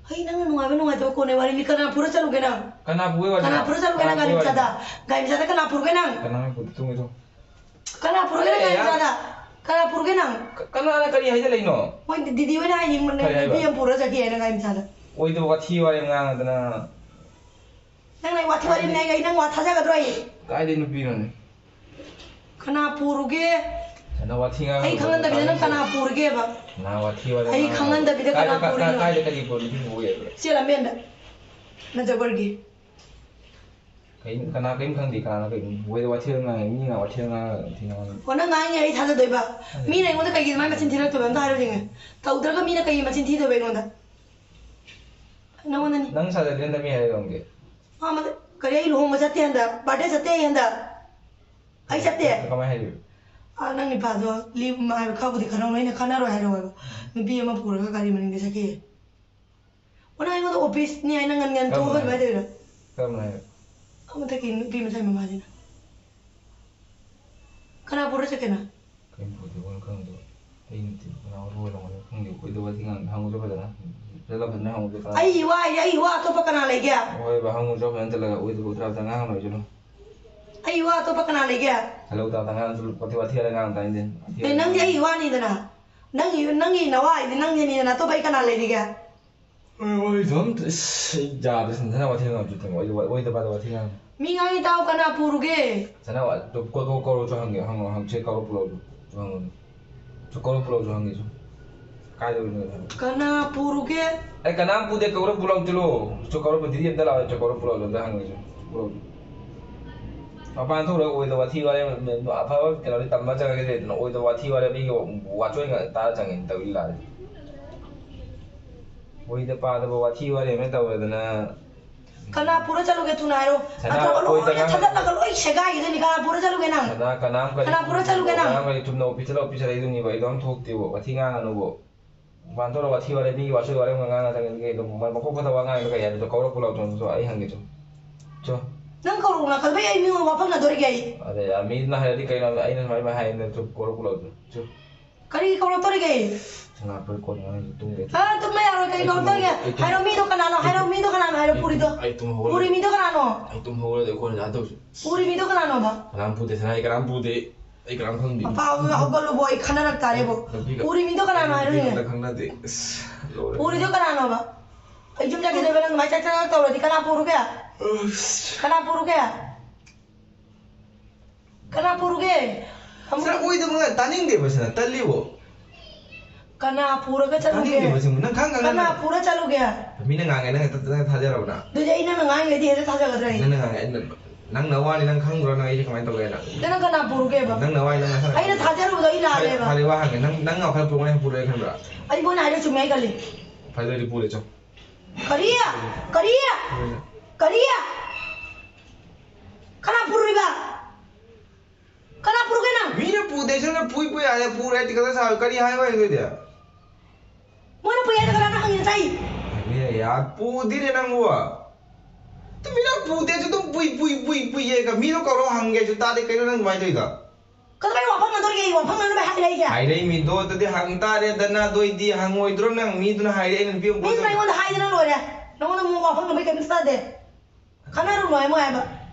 ꯑꯩ ꯅꯪꯅ ꯅꯨꯡꯉꯥꯏꯕ ꯅꯨꯡꯉꯥꯏꯇꯕ ꯀꯣꯟꯅꯩ ꯋꯥꯔꯤꯅꯤ꯫ ꯀꯅꯥ ꯄꯨꯔ ꯆꯠꯂꯨꯒꯦ ꯅꯪ? ꯀꯅꯥ ꯄꯨꯕꯩ ꯋꯥꯔꯤꯅꯣ? ꯀꯅꯥ ꯄꯨꯔ ꯆꯠꯂꯨꯒꯦ ꯅꯪ ꯀꯅꯥ ꯒꯥꯔꯤ ꯄꯨꯕꯩ ꯃꯆꯥꯗ? ꯋꯥꯔꯤꯅꯣ? ꯒꯥꯔꯤ ꯃꯆꯥꯗ ꯀꯅꯥ ꯄꯨꯔꯒꯦ ꯅꯪ? ꯀꯅꯥ ꯄꯨꯕ? ꯇꯨꯝꯒꯦ ꯇꯨꯝ꯫ ꯀꯅꯥ ꯄꯨꯔꯒꯦ ꯅꯪ ꯑꯦ, ꯒꯥꯔꯤ ꯌꯥ-, ꯃꯆꯥꯗ? ꯀꯅꯥ ꯄꯨꯔꯒꯦ ꯅꯪ? ꯀ-, ꯀꯅꯥꯅ ꯀꯔꯤ ꯍꯥꯏꯖꯜꯂꯛꯏꯅꯣ? ꯃꯣꯏ ꯗꯤ-, ꯗꯤꯗꯤ ꯍꯣꯏꯅ ꯍꯥꯏꯅꯤ, ꯀꯔꯤ ꯍꯥꯏꯕ? ꯅꯨꯄꯤ ꯑꯃ ꯄꯨꯔ ꯆꯠꯈꯤ ꯍꯥꯏꯅ ꯒꯥꯔꯤ ꯃꯆꯥꯗ꯫ ꯑꯣꯏꯗꯕ ꯋꯥꯊꯤ ꯋꯥꯔꯦꯝ ꯉꯥꯡꯗꯅ꯫ ꯅꯪ ꯂꯩ ꯋꯥꯊꯤ ꯋꯥꯔꯦꯝꯅꯦ ꯍꯥꯏ, ꯑꯩ ꯅꯪ ꯋꯥ ꯊꯥꯖꯒꯗ꯭ꯔꯣ ꯑꯩ? ꯀꯥꯏꯗꯩ ꯅꯨꯄꯤꯅꯣꯅꯦ? ꯀꯅꯥ ꯄꯨꯔꯨꯒꯦ? ꯅꯪ ꯋꯥꯊꯤ ꯉꯥꯡꯒꯅꯨ, ꯑꯩ ꯈꯪꯍꯟꯗꯕꯤꯗ ꯅꯪ ꯇꯥꯅꯤꯡꯗꯦ꯫ ꯀꯅꯥ ꯄꯨꯔꯒꯦꯕ? ꯅꯪ ꯋꯥꯊꯤ ꯋꯥꯔꯦꯝ ꯑꯩ ꯉꯥꯡꯒꯅꯨ꯫ ꯈꯪꯍꯟꯗꯕꯤꯗ ꯀꯥꯏꯗ, ꯀꯅꯥ ꯀꯥ-, ꯀꯥ-, ꯄꯨꯔꯤꯅꯣ? ꯀꯥꯏꯗ ꯀꯔꯤ ꯄꯨꯔ ꯅꯨꯄꯤ ꯄꯨꯒꯦ ꯍꯥꯏꯕ꯭ꯔꯣ? ꯆꯦ ꯂꯝꯕꯦꯟꯗ꯫ ꯅꯖꯕꯔꯒꯤ꯫ ꯀꯩ-, ꯀꯅꯥ ꯀꯔꯤꯝ ꯈꯪꯗꯦ, ꯀꯅꯥꯅ ꯀꯩꯅꯣ? ꯋꯥꯊꯤ ꯋꯥꯔꯦꯝ ꯉꯥꯡꯉꯦ, ꯃꯤꯅ ꯋꯥꯊꯤ ꯋꯥꯔꯦꯝ ꯉꯥꯡꯉꯒ ꯋꯥꯊꯤ ꯉꯥꯡꯉꯦ꯫ ꯑꯣ, ꯅꯪ ꯉꯥꯡꯉꯦ ꯑꯩ ꯊꯥꯖꯗꯣꯏꯕ? ꯊꯥꯖꯗꯦ꯫ ꯃꯤꯅ ꯑꯩꯉꯣꯟꯗ ꯀꯩꯒꯤ ꯑꯗꯨꯃꯥꯏꯅ ꯃꯆꯤꯟ ꯊꯤꯔꯛꯇꯣꯏꯕ ꯑꯝꯇ ꯍꯥꯏꯔꯣ ꯌꯦꯡꯉꯦ꯫ ꯇꯧꯗ꯭ꯔꯒ ꯃꯤꯅ ꯀꯩꯒꯤ ꯃꯆꯤꯟ ꯊꯤꯗꯣꯏꯕ ꯑꯩꯉꯣꯟꯗ? ꯅꯪꯉꯣꯟꯗꯅꯤ꯫ ꯅꯪ ꯁꯥꯖꯜꯂꯤ ꯍꯟꯗꯛ ꯃꯤ ꯍꯥꯏꯔꯝꯒꯦ꯫ ꯃꯥ ꯃꯗ-, ꯀꯔꯤ ꯑꯩ ꯂꯨꯍꯣꯡꯕ ꯆꯠꯇꯦ ꯍꯟꯗꯛ, birthday ꯆꯠꯇꯦ ꯑꯩ ꯍꯟꯗꯛ꯫ ꯑꯩ ꯆꯠꯇꯦ꯫ ꯀꯃꯥꯏ ꯍꯥꯏꯔꯤꯕ? ꯑꯥ, ꯅꯪ ꯅꯨꯄꯥꯗꯣ ꯂꯤꯞ ꯑꯃ ꯍꯥꯏꯕ ꯈꯔꯕꯨꯗꯤ ꯈꯟꯅꯧ, ꯑꯩꯅ ꯈꯟꯅꯔꯣꯏ ꯍꯥꯏꯔꯣ ꯍꯥꯏꯕ꯫ ꯅꯨꯄꯤ ꯑꯃ ꯄꯨꯔꯒ ꯒꯥꯔꯤ ꯃꯅꯤꯡꯗ ꯆꯠꯈꯤ꯫ ꯑꯣ, ꯅꯪ ꯑꯩꯉꯣꯟꯗ office ꯅꯤ ꯍꯥꯏꯅ ꯉꯟ ꯉꯟ ꯊꯣꯛꯑꯒ ꯀꯔꯝꯕꯅ ꯑꯗꯨꯃꯥꯏꯅ ꯍꯥꯏ-, ꯇꯧꯔꯤꯔꯣ? ꯀꯔꯝꯕꯅ ꯍꯥꯏꯕ? ꯑꯥ, ꯃꯊꯛꯀꯤ ꯅꯨꯄꯤ ꯃꯁꯥꯏ ꯃꯃꯥꯁꯤꯅ꯫ ꯀꯅꯥ ꯄꯨꯔ ꯆꯠꯀꯦ ꯅꯪ? ꯀꯩꯝ ꯄꯨꯗꯦ, ꯃꯣꯏꯅ ꯈꯪꯗꯕ꯫ ꯑꯩ ꯅꯠꯇꯦ, ꯀꯅꯥ ꯑꯣꯏꯔꯝꯒꯅꯤ ꯈꯪꯗꯦ꯫ ꯑꯩꯈꯣꯏꯗ ꯋꯥꯊꯤ ꯉꯥꯡꯗꯦ, ꯍꯪꯉꯨꯁꯨ ꯐꯖꯅ꯫ ꯆꯠꯂ ꯐꯖꯅ ꯍꯪꯉꯨꯁꯨ ꯀꯅꯥ ꯑꯩꯒꯤ ꯋꯥ ꯍꯥꯏꯗꯤ ꯑꯩꯒꯤ ꯋꯥ ꯑꯇꯣꯞꯄ ꯀꯅꯥ ꯂꯩꯒꯦ? ꯍꯣꯏꯕ, ꯍꯪꯉꯨꯁꯨ ꯐꯖꯅ ꯆꯠꯂꯒ ꯑꯣꯏꯗꯕ ꯎꯗ꯭ꯔꯥ ꯑꯝꯇ ꯉꯥꯡꯉꯔꯣꯏꯁꯤꯅꯨ꯫ ꯑꯩꯒꯤ ꯋꯥ ꯑꯇꯣꯞꯄ ꯀꯅꯥ ꯂꯩꯒꯦ? ꯍꯜꯂꯣ, ꯇꯥ, ꯇꯥ, ꯉꯥꯡꯁꯨ ꯋꯥꯊꯤ, ꯋꯥꯊꯤ ꯍꯥꯏꯔ ꯉꯥꯡ ꯇꯥꯅꯤꯡꯗꯦ꯫ ꯋꯥꯊꯤ ꯑꯦ, ꯍꯥꯏꯔ ꯅꯪꯗꯤ ꯉꯥꯡ-, ꯑꯩꯒꯤ ꯋꯥꯅꯤꯗꯅ꯫ ꯅꯪꯒꯤ, ꯅꯪꯒꯤ ꯅꯋꯥ ꯍꯥꯏꯗꯤ ꯅꯪꯁꯤꯅꯤꯗꯅ, ꯑꯇꯣꯞꯄ ꯑꯩ ꯀꯅꯥ ꯂꯩꯔꯤꯒꯦ? ꯍꯣꯏ, ꯍꯣꯏ, ꯏꯗꯣꯝ, ꯏꯁ, ꯑꯩ ꯌꯥꯗ꯭ꯔꯦ, ꯁꯤꯗ ꯋꯥꯊꯤ ꯉꯥꯡꯕꯁꯨ ꯊꯦꯡꯅ, ꯑꯣꯏꯗ-, ꯑꯣꯏꯗꯕ ꯋꯥꯊꯤ ꯉꯥꯡ-꯫ ꯃꯤ ꯉꯥꯡꯉꯤ ꯇꯥꯎ, ꯀꯅꯥ ꯄꯨꯔꯨꯒꯦ? ꯁꯅꯥ ꯋꯥ-, ꯇꯨ ꯀꯣ-, ꯀꯣ-, ꯀꯧꯔꯣ ꯆꯣ ꯍꯪꯒꯦ, ꯍꯪꯉꯣ, ꯍꯪ-, ꯁꯦ ꯀꯧꯔꯣ ꯄꯨꯂꯥꯎ ꯆꯣ, ꯆꯣ ꯍꯪꯉꯣ꯫ ꯆꯣ ꯀꯧꯔꯣ ꯄꯨꯂꯥꯎ ꯆꯣ ꯍꯪꯒꯦ ꯆꯣ꯫ ꯀꯥꯏꯗ ꯑꯣꯏꯗꯣꯏꯅꯣ ꯍꯪꯉꯣ꯫ ꯀꯅꯥ ꯄꯨꯔꯨꯒꯦ? ꯑꯩ ꯀꯅꯥꯝ ꯄꯨꯗꯦ, ꯀꯧꯔꯣ ꯄꯨꯂꯥꯎ ꯆꯣ꯫ ꯆꯣ ꯀꯧꯔꯣ ꯄꯨ-, ꯗꯤꯗꯤ ꯑꯝꯇ ꯂꯥꯛꯑꯣ, ꯆꯣ ꯀꯧꯔꯣ ꯄꯨꯂꯥꯎ ꯆꯣ, ꯑꯝꯇ ꯍꯪꯒꯦ ꯆꯣ꯫ ꯄꯨꯂꯥꯎ ꯆꯣ꯫ ꯃꯄꯥꯟ ꯊꯣꯛꯂꯒ ꯑꯣꯏꯗꯕ ꯋꯥꯊꯤ ꯋꯥꯔꯦꯝ, ꯑꯐꯕ ꯀꯩꯅꯣꯗꯤ ꯇꯝꯕ ꯆꯪꯉꯛꯀꯦ ꯂꯩꯗꯅ, ꯑꯣꯏꯗꯕ ꯋꯥꯊꯤ ꯋꯥꯔꯦꯝ ꯃꯤꯒꯤ ꯋꯥꯆꯣꯏ ꯉꯥꯛꯇ ꯇꯥꯔ ꯆꯪꯉꯦ ꯇꯧꯔꯤ ꯂꯥꯜꯂꯦ꯫ ꯑꯣꯏꯗ ꯄꯥꯗꯕ ꯋꯥꯊꯤ ꯋꯥꯔꯦꯝꯅ ꯇꯧꯔꯗꯅ꯫ ꯀꯅꯥ ꯄꯨꯔ ꯆꯠꯂꯨꯒꯦ ꯊꯨꯅ ꯍꯥꯏꯔꯣ? ꯁꯅꯥ ꯅꯠꯇ꯭ꯔꯒ ꯑꯣꯏꯗ ꯂꯣꯏꯅ ꯉꯥꯡ-, ꯊꯥꯗꯠꯂꯒ ꯂꯣꯏ ꯁꯦꯒꯥꯏꯈꯤꯗꯣꯏꯅꯤ꯫ ꯀꯅꯥ ꯄꯨꯔ ꯆꯠꯂꯨꯒꯦ ꯅꯪ? ꯁꯅꯥ ꯀꯅꯥꯝ ꯀꯔꯤ ꯀꯅꯥ ꯄꯨꯔ ꯆꯠꯂꯨꯒꯦ ꯅꯪ? ꯑꯉꯥꯡ ꯀꯔꯤ ꯆꯨꯝꯅ ꯑꯣꯐꯤꯁꯇ ꯄꯤꯁꯜꯂꯛꯏꯗꯨꯅꯤꯕ, ꯑꯩꯗꯣ ꯑꯝ ꯊꯣꯛꯇꯦꯕ, ꯋꯥꯊꯤ ꯉꯥꯡꯉꯅꯨꯕꯣ꯫ ꯃꯄꯥꯟ ꯊꯣꯛꯂ ꯋꯥꯊꯤ ꯋꯥꯔꯦꯝ, ꯃꯤꯒꯤ ꯋꯥꯆꯣꯏ ꯋꯥꯔꯦꯝ ꯉꯥꯡꯉ ꯆꯪꯉꯦ, ꯀꯩꯗꯧ? ꯃ-, ꯃꯀꯣꯛ ꯐꯠꯇꯕ ꯋꯥ ꯉꯥꯡꯉꯤꯗꯣ ꯀꯩ ꯍꯥꯏꯅꯣ? ꯀꯧꯔꯛꯄ ꯂꯥꯎ ꯆꯣ, ꯑꯩ ꯍꯪꯒꯦ ꯆꯣ꯫ ꯆꯣ꯫ ꯅꯪ ꯀꯧꯔꯛꯎ ꯅꯥꯀꯟꯗꯩ, ꯑꯩ ꯃꯤꯉꯣꯟ ꯋꯥꯐꯝꯅꯗꯣꯔꯤꯒꯦ ꯑꯩ꯫ ꯑꯗꯩ, ꯑ, ꯃꯤꯗꯨꯅ ꯍꯥꯏꯔꯗꯤ ꯀꯩꯅꯣ? ꯑꯩꯅ ꯁꯨꯃꯥꯏ ꯁꯨꯃꯥꯏ ꯍꯥꯏꯅ ꯆꯣ, ꯀꯧꯔꯛꯄ ꯂꯥꯎ ꯆꯣ꯫ ꯆꯣ꯫ ꯀꯔꯤ ꯀꯧꯔꯛꯇꯣꯔꯤꯒꯦ? ꯁꯅꯥꯄꯨꯔꯤ ꯀꯣꯟ ꯉꯥꯡꯉꯤ ꯇꯨꯡꯗ꯫ ꯑ, ꯇꯨꯝꯕ ꯌꯥꯔꯣꯏ, ꯀꯔꯤ ꯑꯩ ꯇꯨꯝ-, ꯀꯧꯔꯛꯇꯣꯔꯤꯒꯦ? ꯑꯩ ꯇꯨꯝ-, ꯍꯥꯏꯔꯣ, ꯃꯤꯗꯣ ꯀꯅꯥꯅꯣ? ꯑꯩ ꯍꯥꯏꯔꯣ, ꯇꯨꯝ-, ꯃꯤꯗꯣ ꯀꯅꯥꯅꯣ? ꯍꯥꯏꯔꯣ, ꯑꯩ ꯄꯨꯔꯤꯗꯣ꯫ ꯇꯨꯝ-, ꯑꯩ ꯇꯨꯝ ꯍꯧꯒꯠꯂꯦ꯫ ꯄꯨꯔꯤ ꯃꯤꯗꯣ ꯀꯅꯥꯅꯣ? ꯑꯩ ꯇꯨꯝ ꯍꯧꯒꯠꯂꯦ, ꯑꯩꯈꯣꯏꯅ ꯑꯗꯥ ꯇꯧꯁꯤ꯫ ꯄꯨꯔꯤ ꯃꯤꯗꯣ ꯀꯅꯥꯅꯣꯕ? ꯀꯅꯥꯝ ꯄꯨꯗꯦ, ꯁꯅꯥ, ꯑꯩ ꯀꯅꯥꯝ ꯈꯪꯗꯦ꯫ ꯃꯄꯥ ꯍꯧꯒꯠꯂꯨꯕꯣ, ꯑꯩ ꯈꯟꯅꯔꯛ ꯇꯥꯔꯦꯕꯣ꯫ ꯂꯝꯕꯤꯒ-, ꯄꯨꯔꯤ ꯃꯤꯗꯣ ꯀꯅꯥꯅꯣ ꯍꯥꯏꯔꯣꯅꯦ? ꯂꯝꯕꯤꯒ ꯈꯪꯅꯗꯦ꯫ ꯑꯁ, ꯂꯣꯏꯔꯦ꯫ ꯄꯨꯔꯤꯗꯣ ꯀꯅꯥꯅꯣꯕ? ꯑꯩ ꯌꯨꯝ ꯆꯠꯈꯤꯗꯣꯏꯕ, ꯅꯪ ꯑꯗꯨꯃꯥꯏꯅ ꯆꯠ ꯆꯠ ꯇꯧꯔꯗꯤ ꯀꯅꯥ ꯄꯨꯔꯨꯒꯦ? ꯑꯁ꯫ ꯀꯅꯥ ꯄꯨꯔꯨꯒꯦ? ꯀꯅꯥ ꯄꯨꯔꯨꯒꯦ? ꯑꯃꯨꯛ ꯁꯅꯥ, ꯑꯣꯏꯗꯕ ꯉꯥꯡ-, ꯇꯥꯅꯤꯡꯗꯦꯕ ꯁꯅꯥ, ꯇꯜꯂꯤꯕꯣ꯫ ꯀꯅꯥ ꯄꯨꯔꯒ ꯆꯠꯂꯨꯒꯦ? ꯇꯥꯅꯤꯡꯗꯦꯕ ꯁꯤꯒꯨꯝꯕ꯫ ꯅꯪ ꯈꯪ ꯈꯪꯅ ꯀꯅꯥ ꯄꯨꯔ ꯆꯠꯂꯨꯒꯦ? ꯃꯤꯅ ꯉꯥꯡꯉꯦ, ꯅꯪ ꯍꯦꯛꯇ, ꯅꯪ ꯊꯥꯖꯔꯕ ꯅꯪ? ꯑꯗꯨꯗꯤ ꯑꯩ ꯅꯪꯅ ꯉꯥꯡꯉꯤꯉꯩꯗꯤ ꯍꯦꯛꯇ ꯊꯥꯖꯒꯗ꯭ꯔꯥ ꯑꯩ? ꯅꯪꯅ ꯉꯥꯡꯉꯦ, ꯑꯩꯅ, ꯅꯪ ꯅꯋꯥꯅꯤ, ꯅꯪ ꯈꯪꯗ꯭ꯔꯣ ꯅꯪ ꯑꯩꯁꯦ ꯀꯃꯥꯏꯅ ꯇꯧꯒꯦ ꯍꯥꯏꯅ? ꯑꯗꯨ ꯅꯪ ꯀꯅꯥ ꯄꯨꯔꯨꯒꯦꯕ? ꯅꯪ ꯅꯋꯥꯅꯤ, ꯅꯪ ꯅꯁꯥꯅ ꯑꯩꯅ ꯈꯪꯗ꯭ꯔꯣ? ꯊꯥꯖꯔꯨꯕꯗꯣ ꯑꯩ ꯐꯔꯦ, ꯂꯥꯜꯂꯦꯕ꯫ ꯐꯔꯦ, ꯋꯥ ꯍꯪꯒꯦ꯫ ꯅꯪ, ꯅꯪ ꯋꯥꯈꯜ ꯄꯨꯔꯛꯑꯣ, ꯅꯪ ꯄꯨꯔꯛꯑꯦ ꯈꯟꯕ꯭ꯔꯥ? ꯑꯩ ꯃꯣꯏꯅ ꯍꯥꯏꯔ ꯆꯨꯝꯃꯦ ꯑꯩ ꯈꯜꯂꯤ꯫ ꯐꯔꯦ, ꯑꯗꯨꯗꯤ ꯄꯨꯔꯦ, ꯆꯣ꯫ ꯀꯔꯤ? ꯀꯔꯤ? ꯄꯨꯔꯦ, ꯆꯣ꯫ ꯀꯔꯤ? ꯀꯅꯥ ꯄꯨꯔꯨꯏꯕ? ꯀꯅꯥ ꯄꯨꯔꯨꯒꯦ ꯅꯪ? ꯃꯤꯅ ꯄꯨꯗꯦ, ꯁꯣꯝꯗ ꯄꯨꯏ ꯄꯨꯏ ꯍꯥꯏꯔꯦ, ꯄꯨꯔꯦ ꯍꯥꯏꯗꯤ ꯀꯗꯥ ꯁꯥꯕ, ꯀꯔꯤ ꯍꯥꯏꯌꯣ ꯍꯥꯏꯅꯣ ꯑꯗꯨꯗꯤ? ꯃꯣꯏꯅ ꯄꯨꯏ ꯍꯥꯏꯗꯣ ꯀꯅꯥꯅ ꯍꯪꯉꯤꯅꯣ ꯇꯥꯏ? ꯍꯪꯉꯦ ꯌꯥ, ꯄꯨꯗꯤꯅꯦ ꯅꯪꯕꯨ꯫ ꯇꯨ ꯃꯤꯅ ꯄꯨꯗꯦꯁꯨ ꯑꯗꯨꯝ ꯄꯨꯏ ꯄꯨꯏ ꯄꯨꯏ ꯄꯨꯏ ꯌꯦꯒ ꯃꯤꯗꯣ ꯀꯧꯔꯣ ꯍꯪꯒꯦꯁꯨ ꯇꯥꯗꯦ, ꯀꯩꯅꯣ ꯅꯪ ꯑꯗꯨꯃꯥꯏꯅ ꯇꯧꯔꯤꯗꯣ? ꯀꯗꯥꯏ ꯋꯥꯐꯝ ꯅꯗꯣꯔꯤꯒꯦ? ꯑꯩ ꯋꯥꯐꯝ ꯅꯗꯕ ꯍꯥꯏꯔꯛꯏꯁꯦ? ꯍꯥꯏꯔꯛꯏ ꯃꯤꯗꯣ ꯑꯗꯨꯗꯤ ꯍꯪ ꯇꯥꯔꯦꯗꯅ, ꯑꯗꯨ ꯑꯣꯏꯗꯤ ꯍꯪꯉꯣꯏꯗ꯭ꯔꯣ ꯅꯪ? ꯃꯤꯗꯨꯅ ꯍꯥꯏꯔꯛꯑꯦ, ꯅꯨꯄꯤ ꯑꯃ ꯃꯤꯗꯨꯅ ꯀꯣꯏꯔꯦ꯫ ꯑꯩꯉꯣꯟꯗ ꯍꯥꯏꯗꯅ ꯂꯣꯏꯔꯦ꯫ ꯅꯉꯣꯟꯗ ꯑꯃꯨꯛ ꯋꯥꯐꯝ ꯅꯗꯕꯩ ꯀꯩꯝꯇ ꯇꯥꯗꯦ꯫ ꯈꯟꯅꯔꯨꯅꯨ ꯍꯥꯏ ꯃꯣꯏ ꯍꯥꯏꯕ꯫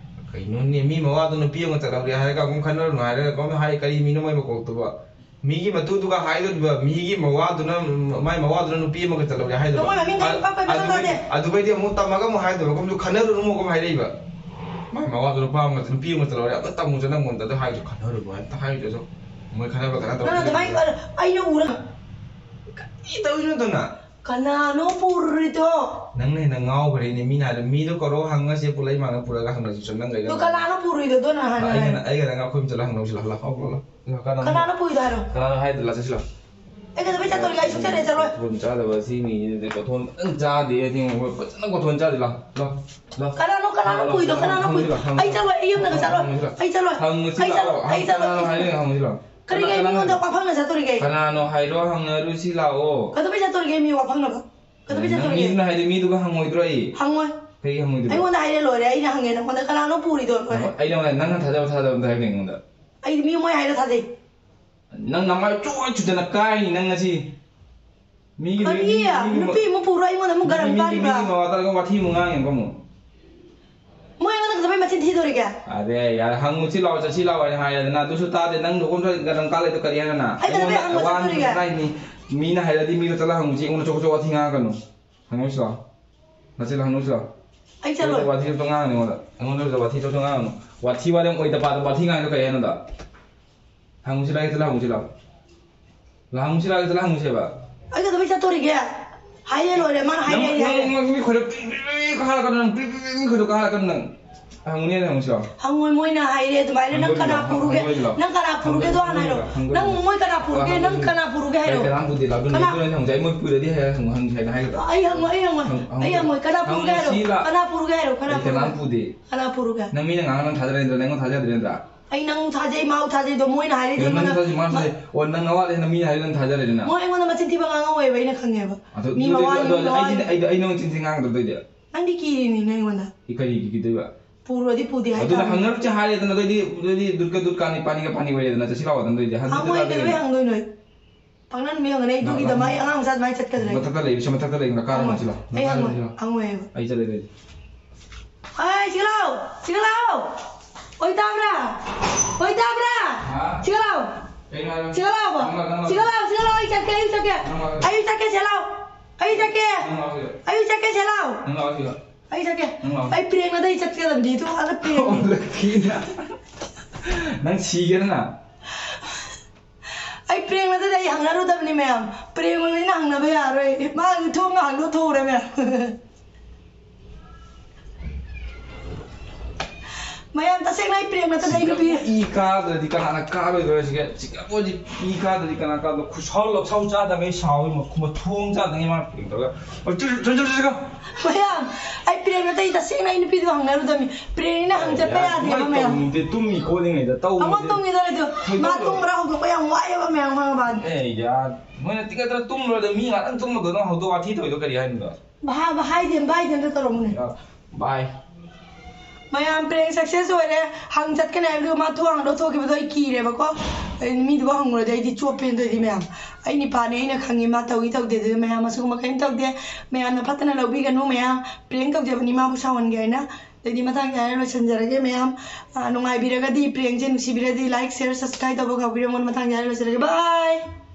ꯀꯩꯅꯣꯅꯦ, ꯃꯤ ꯃꯋꯥꯗꯣ ꯅꯨꯄꯤ ꯑꯃꯒ ꯆꯠꯍꯧꯔꯦ ꯍꯥꯏꯔꯒ ꯑꯃꯨꯛ ꯈꯟꯅꯔꯨꯅꯨ ꯍꯥꯏꯔꯒ ꯀꯃꯥꯏꯅ ꯍꯥꯏ? ꯀꯔꯤ ꯃꯤꯅꯣ ꯃꯣꯏ ꯃꯀꯣꯛꯇꯨꯕ? ꯃꯤꯒꯤ ꯃꯇꯨꯗꯨꯒ ꯍꯥꯏꯗꯣꯔꯤꯕ, ꯃꯤꯒꯤ ꯃꯋꯥꯗꯨꯅ, ꯃꯥꯏ ꯃꯋꯥꯗꯨꯅ ꯅꯨꯄꯤ ꯑꯃꯒ ꯆꯠꯍꯧꯔꯦ ꯍꯥꯏꯗꯣ? ꯃꯣꯏ ꯃꯃꯤꯡ ꯈꯪ ꯄꯛ ꯄꯛ ꯄꯛ ꯑꯗꯨꯒꯩꯗꯤ, ꯇꯥꯗꯦ꯫ ꯑꯗꯨꯒꯩꯗꯤ ꯑꯃꯨꯛ ꯇꯝꯃꯒ ꯑꯃꯨꯛ ꯍꯥꯏꯗꯣꯏꯕ, ꯀꯨꯝꯁꯨ ꯈꯟꯅꯔꯨꯅꯨ ꯑꯃꯨꯛ ꯍꯥꯏꯔꯛꯏꯕ꯫ ꯃꯥꯏ ꯃꯋꯥꯗꯣ ꯅꯨꯄꯥ ꯑꯃꯒ, ꯅꯨꯄꯤ ꯑꯃꯒ ꯆꯠꯍꯧꯔꯦ, ꯑꯝꯇ ꯇꯝꯃꯨ ꯆꯠ ꯅꯪꯉꯣꯟꯗ ꯑꯗꯨ ꯍꯥꯏꯗꯣ ꯈꯟꯅꯔꯨꯅꯨ ꯍꯥꯏ, ꯑꯝꯇ ꯍꯥꯏꯗ꯭ꯔꯁꯨ ꯃꯣꯏ ꯈꯟꯅꯕ ꯀꯩꯅꯣ ꯅꯪ ꯇꯧꯔꯦ꯫ ꯑꯗꯨꯃꯥꯏꯅ ꯑꯩꯅ ꯎꯔ ꯀꯔꯤ ꯇꯧꯔꯤꯅꯣ ꯑꯗꯨꯅ? ꯀꯅꯥꯅꯣ ꯄꯨꯔꯨꯔꯤꯗꯣ? ꯅꯪꯅ ꯍꯦꯟꯅ ꯉꯥꯎꯈ꯭ꯔꯦꯅꯦ꯫ ꯃꯤꯅ ꯍꯥꯏꯗꯣ, ꯃꯤꯗꯣ ꯀꯧꯔꯣ, ꯍꯪꯉꯁꯦ, ꯄꯨꯂꯩꯃꯥꯟꯅ ꯄꯨꯔꯒ ꯍꯪꯅꯁꯤ꯫ ꯁꯨꯝ ꯅꯪ ꯀꯩꯅꯣ ꯑꯗꯣ ꯀꯅꯥꯅꯣ ꯄꯨꯔꯨꯏꯗꯣ? ꯑꯗꯣ ꯅꯪ ꯍꯥꯟꯅ ꯑꯩꯒ ꯍꯥꯏꯌꯨ꯫ ꯅꯪ, ꯑꯩꯒ ꯅꯪ ꯑꯩꯈꯣꯏ ꯆꯠꯂ ꯍꯪꯅꯧꯁꯤ ꯂꯥꯎ꯫ ꯂꯥꯎ, ꯂꯥꯎ, ꯂꯥꯎ, ꯂꯥꯎ꯫ ꯀꯅꯥꯅꯣ? ꯀꯅꯥꯅꯣ ꯄꯨꯔꯤꯗꯣ ꯍꯥꯏꯔꯣ? ꯀꯅꯥꯅꯣ ꯍꯥꯏꯗꯣ? ꯂꯥꯛ, ꯆꯠꯁꯤ ꯂꯥꯎ꯫ ꯑꯩ ꯀꯩꯗꯧꯕꯩ ꯆꯠꯇꯣꯔꯤꯒꯦ? ꯑꯩ ꯁꯨꯡꯆꯠ ꯍꯦꯛ ꯆꯠꯂꯣꯏ꯫ ꯈꯨꯗꯣꯡ ꯆꯥꯗꯕ ꯁꯤ ꯃꯤꯁꯤꯗꯤ ꯀꯣꯊꯣꯟ ꯐꯖꯅ ꯆꯥꯗꯦ꯫ ꯑꯩ ꯐꯖꯅ ꯀꯣꯊꯣꯟ ꯆꯥꯗꯦ꯫ ꯂꯥꯎ, ꯂꯥꯎ, ꯂꯥꯎ꯫ ꯀꯅꯥꯅꯣ? ꯀꯅꯥꯅꯣ ꯄꯨꯏꯗꯣ? ꯀꯅꯥꯅꯣ ꯄꯨꯏ? ꯑꯩ ꯆꯠꯂꯣꯏ꯫ ꯑꯩ ꯌꯨꯝꯗꯒ ꯆꯠꯂꯣꯏ꯫ ꯑꯩ ꯆꯠꯂꯣꯏ꯫ ꯍꯪꯉꯨꯁꯤ ꯑꯩ ꯆꯠꯂꯣꯏ꯫ ꯂꯥꯛꯑꯣ꯫ ꯑꯩ ꯆꯠꯂꯣꯏ꯫ ꯀꯅꯥꯅꯣ ꯑꯩ ꯍꯥꯏꯔꯤꯅꯣ? ꯆꯠꯂꯣꯏ꯫ ꯍꯪꯉꯨꯁꯤ ꯂꯥꯛꯑꯣ꯫ ꯀꯔꯤꯒꯤ ꯑꯩ ꯀꯅꯥ-, ꯃꯤꯉꯣꯟꯗ ꯀꯅꯥ-, ꯋꯥꯐꯝꯅ ꯆꯠꯇꯣꯔꯤꯒꯦ? ꯀꯅꯥꯅꯣ ꯍꯥꯏꯔꯣ? ꯍꯪꯅꯔꯨꯁꯤ ꯂꯥꯛꯑꯣ꯫ ꯀꯩꯗꯧꯕꯩ ꯆꯠꯇꯣꯔꯤꯒꯦ ꯃꯤ ꯋꯥꯐꯝꯅꯕ? ꯀꯩꯗꯧꯕꯩ ꯅꯪ ꯆꯠꯇꯣꯔꯤꯒꯦ? ꯃꯤꯗꯨꯅ ꯍꯥꯏꯗꯤ ꯃꯤꯗꯨꯒ ꯍꯪꯉꯣꯏꯗ꯭ꯔꯣ ꯑꯩ? ꯍꯪꯉꯣꯏ꯫ ꯀꯩꯒꯤ ꯍꯪꯉꯣꯏꯗꯣꯏꯕ? ꯑꯩꯉꯣꯟꯗ ꯍꯥꯏꯔꯦ ꯂꯣꯏꯔꯦ꯫ ꯑꯩꯅ ꯍꯪꯉꯦ ꯅꯪꯉꯣꯟꯗ ꯀꯅꯥꯅꯣ ꯄꯨꯔꯤꯗꯣ ꯂꯣꯏꯔꯦ꯫ ꯑꯩ ꯅꯪꯉꯣꯟꯗ ꯅꯪꯅ ꯊꯥꯖꯕ ꯊꯥꯖꯕ ꯑꯝꯇ ꯍꯥꯏꯌꯨꯅꯦ ꯑꯩꯉꯣꯟꯗ꯫ ꯑꯩꯗꯤ ꯃꯤ ꯃꯣꯏ ꯍꯥꯏꯔꯦ ꯊꯥꯖꯩ꯫ ꯅꯪ ꯅꯃꯥꯏ ꯆꯣꯏ ꯆꯨꯗꯅ ꯀꯥꯏꯅꯤ ꯅꯪ ꯉꯁꯤ꯫ ꯃꯤꯒꯤ ꯀꯔꯤ? ꯃꯤꯒꯤ ꯅꯨꯄꯤ ꯑꯃ ꯄꯨꯔꯣ ꯑꯩꯉꯣꯟꯗ ꯑꯃꯨꯛ ꯒꯔꯝ ꯃꯤꯒꯤ ꯀꯥꯔꯤꯕ? ꯃꯤꯒꯤ ꯃꯋꯥ ꯇꯥꯔꯒ ꯋꯥꯊꯤ ꯑꯃꯨꯛ ꯉꯥꯡꯉꯦꯕ ꯑꯃꯨꯛ꯫ ꯃꯣꯏ ꯑꯩꯉꯣꯟꯗ ꯀꯩꯗꯧꯕꯩ ꯃꯆꯤꯟ ꯊꯤꯗꯣꯔꯤꯒꯦ? ꯑꯗꯦ ꯌꯥꯔꯦ, ꯍꯪꯉꯨꯁꯤ ꯂꯥꯎ, ꯆꯠꯁꯤ ꯂꯥꯎ ꯍꯥꯏꯅ ꯍꯥꯏꯔꯦꯗꯅ, ꯑꯗꯨꯁꯨ ꯇꯥꯗꯦ꯫ ꯅꯪ ꯅꯈꯣꯡ ꯁ꯭ꯋꯥꯏ ꯒꯔꯝ ꯀꯥ ꯂꯩꯗꯣ ꯀꯔꯤ ꯍꯥꯏꯅꯣ ꯅꯪ? ꯑꯩ ꯀꯩꯗꯧꯕꯩ ꯑꯩꯉꯣꯟꯗ ꯍꯪꯕ ꯋꯥ ꯆꯠꯇꯣꯔꯤꯒꯦ? ꯍꯥꯏꯅꯤ, ꯃꯤꯅ ꯍꯥꯏꯔꯗꯤ ꯃꯤꯗꯣ ꯆꯠꯂ ꯍꯪꯉꯨꯁꯤ, ꯑꯩꯉꯣꯟꯗ ꯆꯣꯀ ꯆꯣꯀ ꯋꯥꯊꯤ ꯉꯥꯡꯉꯛꯀꯅꯨ꯫ ꯍꯪꯉꯨꯁꯤ ꯂꯥꯎ꯫ ꯅꯆꯤꯟ ꯍꯪꯉꯨꯁꯤ ꯂꯥꯎ꯫ ꯑꯩ ꯆꯠꯂꯣꯏ꯫ ꯑꯩꯉꯣꯟꯗ ꯋꯥꯊꯤ ꯆꯣꯀ ꯉꯥꯡꯉꯅꯨ ꯑꯩꯉꯣꯟꯗ꯫ ꯑꯩꯉꯣꯟꯗ ꯋꯥꯊꯤ ꯆꯣꯀ ꯉꯥꯡꯉꯅꯨ꯫ ꯋꯥꯊꯤ ꯋꯥꯔꯦꯝ ꯑꯣꯏꯗ ꯄꯥꯗ ꯋꯥꯊꯤ ꯉꯥꯡꯉꯤꯗꯣ ꯀꯔꯤ ꯍꯥꯏꯅꯣꯗ? ꯍꯪꯉꯨꯁꯤ ꯂꯥꯎ, ꯆꯠꯂ ꯍꯪꯉꯨꯁꯤ ꯂꯥꯎ꯫ ꯂꯥꯎ, ꯍꯪꯉꯨꯁꯤ ꯂꯥꯎ, ꯆꯠꯂ ꯍꯪꯉꯨꯁꯤꯕ꯫ ꯑꯩ ꯀꯩꯗꯧꯕꯩ ꯆꯠꯇꯣꯔꯤꯒꯦ? ꯍꯥꯏꯔꯦ ꯂꯣꯏꯔꯦ꯫ ꯃꯥꯅ ꯍꯥꯏꯔꯦ ꯅꯪ, ꯑꯩ ꯅꯪ, ꯍꯥꯏꯔꯦ꯫ ꯅꯪ ꯃꯤ ꯈꯣꯏꯗ ꯄ꯭ꯔꯤ, ꯄ꯭ꯔꯤ, ꯄ꯭ꯔꯤ, ꯄ꯭ꯔꯤ ꯀꯥꯔꯛꯀꯅꯨ ꯅꯪ, ꯄ꯭ꯔꯤ, ꯄ꯭ꯔꯤ, ꯄ꯭ꯔꯤ, ꯃꯤ ꯈꯣꯏꯗ ꯀꯥꯔꯛꯀꯅꯨ ꯅꯪ꯫ ꯍꯪꯉꯨꯅꯦ, ꯍꯪꯉꯨꯁꯤ ꯂꯥꯎ꯫ ꯍꯪꯉꯣꯏ, ꯃꯣꯏꯅ ꯍꯥꯏꯔꯦ ꯑꯗꯨꯃꯥꯏꯅ꯫ ꯅꯪ ꯀꯅꯥ ꯍꯪꯉꯣꯏ, ꯄꯨꯔꯨꯒꯦ? ꯍꯪꯉꯣꯏ ꯂꯥꯎ꯫ ꯅꯪ ꯀꯅꯥ ꯄꯨꯔꯨꯒꯦꯗꯣ ꯍꯥꯟꯅ ꯍꯥꯏꯔꯣ꯫ ꯍꯪꯉꯣꯏ ꯅꯪ ꯂꯥꯎ꯫ ꯃꯣꯏ ꯀꯅꯥ ꯄꯨꯔꯨꯒꯦ? ꯅꯪ ꯀꯅꯥ ꯄꯨꯔꯨꯒꯦ ꯍꯥꯏꯔꯣ? ꯀꯅꯥꯝ ꯄꯨꯗꯦ ꯂꯥꯎ꯫ ꯑꯗꯨ ꯀꯅꯥ? ꯅꯪ ꯍꯪꯉꯨꯁꯤ꯫ ꯑꯩ ꯃꯣꯏ ꯄꯨꯔꯗꯤ ꯍꯥꯏ-, ꯍꯪꯉꯨ, ꯍꯪꯉꯨꯁꯤ ꯍꯥꯏꯅ ꯍꯥꯏꯒꯗ꯭ꯔꯥ? ꯑꯩ ꯍꯪꯉꯣꯏ, ꯑꯩ ꯍꯪꯉꯣꯏ꯫ ꯍꯪ-, ꯍꯪꯉꯣ꯫ ꯑꯩ ꯍꯪꯉꯣꯏ꯫ ꯀꯅꯥ ꯄꯨꯔꯨꯒꯦ ꯍꯥꯏꯔꯣ? ꯍꯪꯉꯨꯁꯤ ꯂꯥꯎ꯫ ꯀꯅꯥ ꯄꯨꯔꯨꯒꯦ ꯍꯥꯏꯔꯣ? ꯀꯅꯥ ꯑꯩ ꯀꯅꯥꯝ ꯄꯨꯔꯨꯒꯦ? ꯄꯨꯗꯦ꯫ ꯀꯅꯥ ꯄꯨꯔꯨꯒꯦ? ꯅꯪ ꯃꯤꯅ ꯉꯥꯡꯉ ꯅꯪ ꯊꯥꯖꯔ ꯅꯠꯇ꯭ꯔꯥ? ꯅꯪꯉꯣꯟꯗ ꯊꯥꯖꯗ꯭ꯔꯦ ꯅꯠꯇ꯭ꯔꯥ? ꯑꯩ ꯅꯪ ꯊꯥꯖꯩ, ꯃꯥꯕꯨ ꯊꯥꯖꯩꯗꯣ ꯃꯣꯏꯅ ꯍꯥꯏꯔꯦ꯫ ꯀꯩꯅꯣ ꯃꯣꯏꯅ ꯊꯥꯖꯩ, ꯃꯥ ꯊꯥꯖꯩ꯫ ꯑꯣ, ꯅꯪ ꯅꯋꯥꯗ ꯍꯦꯟꯅ ꯃꯤꯅ ꯍꯥꯏꯔꯦ ꯅꯪ ꯊꯥꯖꯔꯦꯗꯅ? ꯃꯣꯏ ꯑꯩꯉꯣꯟꯗ ꯃꯆꯤꯟ ꯊꯤꯕ ꯉꯥꯡꯉꯧꯋꯦꯕ, ꯑꯩꯅ ꯈꯪꯉꯦꯕ꯫ ꯑꯗꯨ, ꯃꯤ ꯑꯗꯨꯗꯤ, ꯃꯋꯥ ꯑꯗꯨ, ꯂꯧꯅꯤꯡꯕ ꯑꯩꯗꯤ, ꯋꯥꯅꯤ꯫ ꯑꯩꯗꯤ, ꯑꯩ ꯅꯪ ꯆꯤꯟ ꯊꯤ ꯉꯥꯡꯗ꯭ꯔꯗꯣꯏꯗꯤ? ꯅꯪꯗꯤ ꯀꯤꯔꯤꯅꯤ ꯅꯪ ꯑꯩꯉꯣꯟꯗ꯫ ꯑꯩ ꯀꯔꯤꯒꯤ ꯀꯤꯗꯣꯏꯕ? ꯄꯨꯔꯨꯔꯗꯤ ꯄꯨꯗꯦ ꯑꯗꯨꯅ ꯍꯥꯏꯇꯥꯕꯅꯤ꯫ ꯍꯪꯅꯔꯨꯁꯦ ꯍꯥꯏꯔꯦꯗꯅ, ꯑꯗꯨꯗꯤ, ꯑꯗꯨꯗꯤ ꯗꯨꯔꯒ ꯗꯨꯔꯒꯥꯅꯤ ꯄꯥꯅꯤꯒ ꯄꯥꯅꯤ ꯑꯣꯏꯔꯦꯗꯅ, ꯆꯠꯁꯤ ꯂꯥꯛꯑꯣ ꯑꯗꯨꯝ ꯂꯩꯗꯤ꯫ ꯍꯪꯉꯣꯏ, ꯀꯩꯗꯧꯕꯩ ꯍꯪꯗꯣꯏꯅꯣ? ꯄꯪꯅꯟ ꯃꯤ ꯍꯪꯒꯅꯤ, ꯑꯩ ꯑꯗꯨꯒꯤꯗꯃꯛ ꯑꯩ ꯑꯉꯥꯡ ꯃꯆꯥ ꯑꯗꯨꯃꯥꯏꯅ ꯆꯠꯀꯗ꯭ꯔꯥ ꯑꯩ? ꯃꯊꯛꯇ ꯂꯩ, ꯁꯤ ꯃꯊꯛꯇ ꯂꯩ, ꯀꯥꯔ ꯍꯪꯉꯣꯏ, ꯃꯥꯟꯁꯤ ꯂꯥꯛꯑꯣ꯫ ꯑꯩ ꯍꯪꯉꯣꯏ, ꯍꯪꯉꯣꯏ ꯑꯩꯕ꯫ ꯑꯩ ꯆꯠꯂꯦ, ꯂꯩ꯫ ꯑꯩ, ꯁꯤꯒ ꯂꯥꯎ, ꯁꯤꯒ ꯂꯥꯎ, ꯑꯣꯏ ꯇꯥꯕ꯭ꯔꯥ? ꯑꯣꯏ ꯇꯥꯕ꯭ꯔꯥ? ꯍꯥ? ꯁꯤꯒ ꯂꯥꯎ, ꯀꯩꯅꯣ ꯍꯥꯏꯔꯣ? ꯁꯤꯒ ꯂꯥꯎꯕ, ꯅꯪ ꯂꯥꯛ-, ꯅꯪ ꯂꯥꯛ-, ꯁꯤꯒ ꯂꯥꯎ, ꯁꯤꯒ ꯂꯥꯎ, ꯑꯩ ꯆꯠꯀꯦ, ꯑꯩ ꯆꯠꯀꯦ, ꯅꯪ ꯂꯥꯛ-, ꯑꯩ ꯆꯠꯀꯦ, ꯁꯦ ꯂꯥꯎ, ꯑꯩ ꯆꯠꯀꯦ, ꯅꯪ ꯂꯥꯛ-, ꯑꯩ ꯆꯠꯀꯦ, ꯅꯪ ꯂꯥꯛ-, ꯁꯤꯒ꯫ ꯑꯩ ꯆꯠꯀꯦ, ꯅꯪ ꯂꯥꯛ-, ꯑꯩ ꯄ꯭ꯔꯦꯡꯅꯗ ꯑꯩ ꯆꯠꯀꯗꯕꯅꯤ, ꯑꯗꯨ ꯑꯥꯗ ꯄ꯭ꯔꯦꯡꯅꯤ꯫ ꯂꯛꯀꯤꯅ꯫ ꯅꯪ ꯁꯤꯒꯦꯔꯅ? ꯑꯩ ꯄ꯭ꯔꯦꯡꯅꯗꯗꯤ ꯑꯩ ꯍꯪꯅꯔꯨꯗꯕꯅꯤ ꯃꯌꯥꯝ꯫ ꯄ꯭ꯔꯦꯡ ꯑꯣꯏꯕꯅꯤꯅ ꯍꯪꯅꯕ ꯌꯥꯔꯣꯏ꯫ ꯃꯥꯒꯤ ꯊꯣꯡ ꯉꯥꯛ ꯂꯣꯟꯊꯣꯛꯎꯔꯦ ꯃꯌꯥꯝ꯫ ꯃꯌꯥꯝ, ꯇꯁꯦꯡꯅ ꯑꯩ ꯄ꯭ꯔꯦꯡ ꯅꯠꯇꯗꯤ ꯑꯩ ꯅꯨꯄꯤ ꯏ ꯀꯥꯗ꯭ꯔꯗꯤ ꯀꯅꯥꯅ ꯀꯥꯔꯣꯏꯗꯣꯏꯔ? ꯁꯤꯒ ꯁꯤꯒ ꯃꯣꯏꯗꯤ ꯏ ꯀꯥꯗ꯭ꯔꯗꯤ ꯀꯅꯥ ꯀꯥꯗꯣꯏ? ꯈꯨꯁꯥꯎ ꯂꯛꯁꯥꯎ ꯆꯥꯗꯉꯩ ꯁꯥꯎꯏ꯫ ꯃ- ꯃꯊꯣꯡ ꯆꯥꯗꯉꯩ ꯃꯥ ꯄ꯭ꯔꯦꯡ ꯇꯧꯔꯒ꯫ ꯑꯣ, ꯆꯠ- ꯆꯠ- ꯆꯠ- ꯆꯠ- ꯆꯠ- ꯃꯌꯥꯝ, ꯑꯩ ꯄ꯭ꯔꯦꯡ ꯅꯠꯇꯦ, ꯑꯩ ꯇꯁꯦꯡꯅ ꯑꯩ ꯅꯨꯄꯤꯗꯣ ꯍꯪꯅꯔꯨꯗꯕꯅꯤ꯫ ꯄ꯭ꯔꯦꯡꯅ ꯍꯪ ꯆꯠꯄ ꯌꯥꯗꯦꯕ ꯃꯌꯥꯝ꯫ ꯇꯧꯅꯤꯡꯗꯦ, ꯇꯨꯝꯃꯤ ꯈꯣꯠꯂꯤꯉꯩꯗ ꯇꯧꯕꯗꯤ ꯑꯃ ꯇꯨꯝꯈꯤꯗꯣꯏ ꯂꯩꯇꯦ꯫ ꯃꯥ ꯇꯨꯝꯈ꯭ꯔꯥ ꯍꯧꯗꯣꯛꯄ ꯌꯥꯝ ꯋꯥꯏꯑꯦꯕ ꯃꯌꯥꯝ, ꯈꯪꯉꯕ? ꯑꯦ ꯌꯥ, ꯃꯣꯏꯅ ꯇꯤꯡꯈꯠꯇꯅ ꯇꯨꯝꯈ꯭ꯔꯗ ꯃꯤ ꯉꯥꯛꯇꯪ ꯇꯨꯝꯃꯒ ꯅꯪ ꯍꯧꯗꯣꯛ ꯋꯥꯊꯤ ꯇꯧꯔꯤꯗꯣ ꯀꯔꯤ ꯍꯥꯏꯅꯣ? ꯚꯥꯏ, ꯚꯥꯏ, ꯍꯥꯏꯗꯦ, ꯚꯥꯏꯗꯦ ꯑꯝꯇ ꯇꯧꯔꯝꯃꯨꯅꯦ꯫ ꯌꯥ, ꯚꯥꯏ꯫ ꯃꯌꯥꯝ, ꯄ꯭ꯔꯦꯡ ꯁꯛꯁꯦꯁ ꯑꯣꯏꯔꯦ꯫ ꯍꯪ ꯆꯠꯀꯅꯤ ꯍꯥꯏꯕꯗꯨ ꯃꯥ ꯊꯣꯡ ꯍꯥꯡꯗꯣꯛ ꯊꯣꯛꯈꯤꯕꯗꯣ ꯑꯩ ꯀꯤꯔꯦꯕꯀꯣ꯫ ꯑꯩ ꯃꯤꯗꯨꯕꯨ ꯍꯪꯉꯨꯔꯗꯤ ꯑꯩꯗꯤ ꯆꯣꯞꯄꯦꯅ ꯇꯧꯔꯗꯤ ꯃꯌꯥꯝ꯫ ꯑꯩ ꯅꯤꯄꯥꯅꯦ, ꯑꯩꯅ ꯈꯪꯉꯤ ꯃꯥ ꯇꯧꯏ ꯇꯧꯗꯦ꯫ ꯑꯗꯨꯗꯤ ꯃꯌꯥꯝ ꯑꯁꯤꯒꯨꯝꯕ ꯀꯔꯤꯝ ꯇꯧꯗꯦ꯫ ꯃꯌꯥꯝꯅ ꯐꯠꯇꯅ ꯂꯧꯕꯤꯒꯅꯨ ꯃꯌꯥꯝ꯫ ꯄ꯭ꯔꯦꯡ ꯇꯧꯖꯕꯅꯤ ꯃꯥꯕꯨ ꯁꯥꯎꯍꯟꯒꯦ ꯍꯥꯏꯅ꯫ ꯑꯗꯩꯗꯤ ꯃꯇꯥꯡ ꯆꯥꯔ ꯂꯣꯏꯁꯤꯟꯖꯔꯒꯦ ꯃꯌꯥꯝ꯫ ꯑ, ꯅꯨꯡꯉꯥꯏꯕꯤꯔꯒꯗꯤ ꯄ꯭ꯔꯦꯡꯁꯦ ꯅꯨꯡꯁꯤꯕꯤꯔꯗꯤ like, share, subscribe ꯇꯧꯕ ꯀꯥꯎꯕꯤꯔꯝꯒꯅꯨ꯫ ꯃꯇꯥꯡ ꯆꯥꯔ ꯂꯣꯏꯁꯤꯜꯂꯒꯦ꯫ Bye!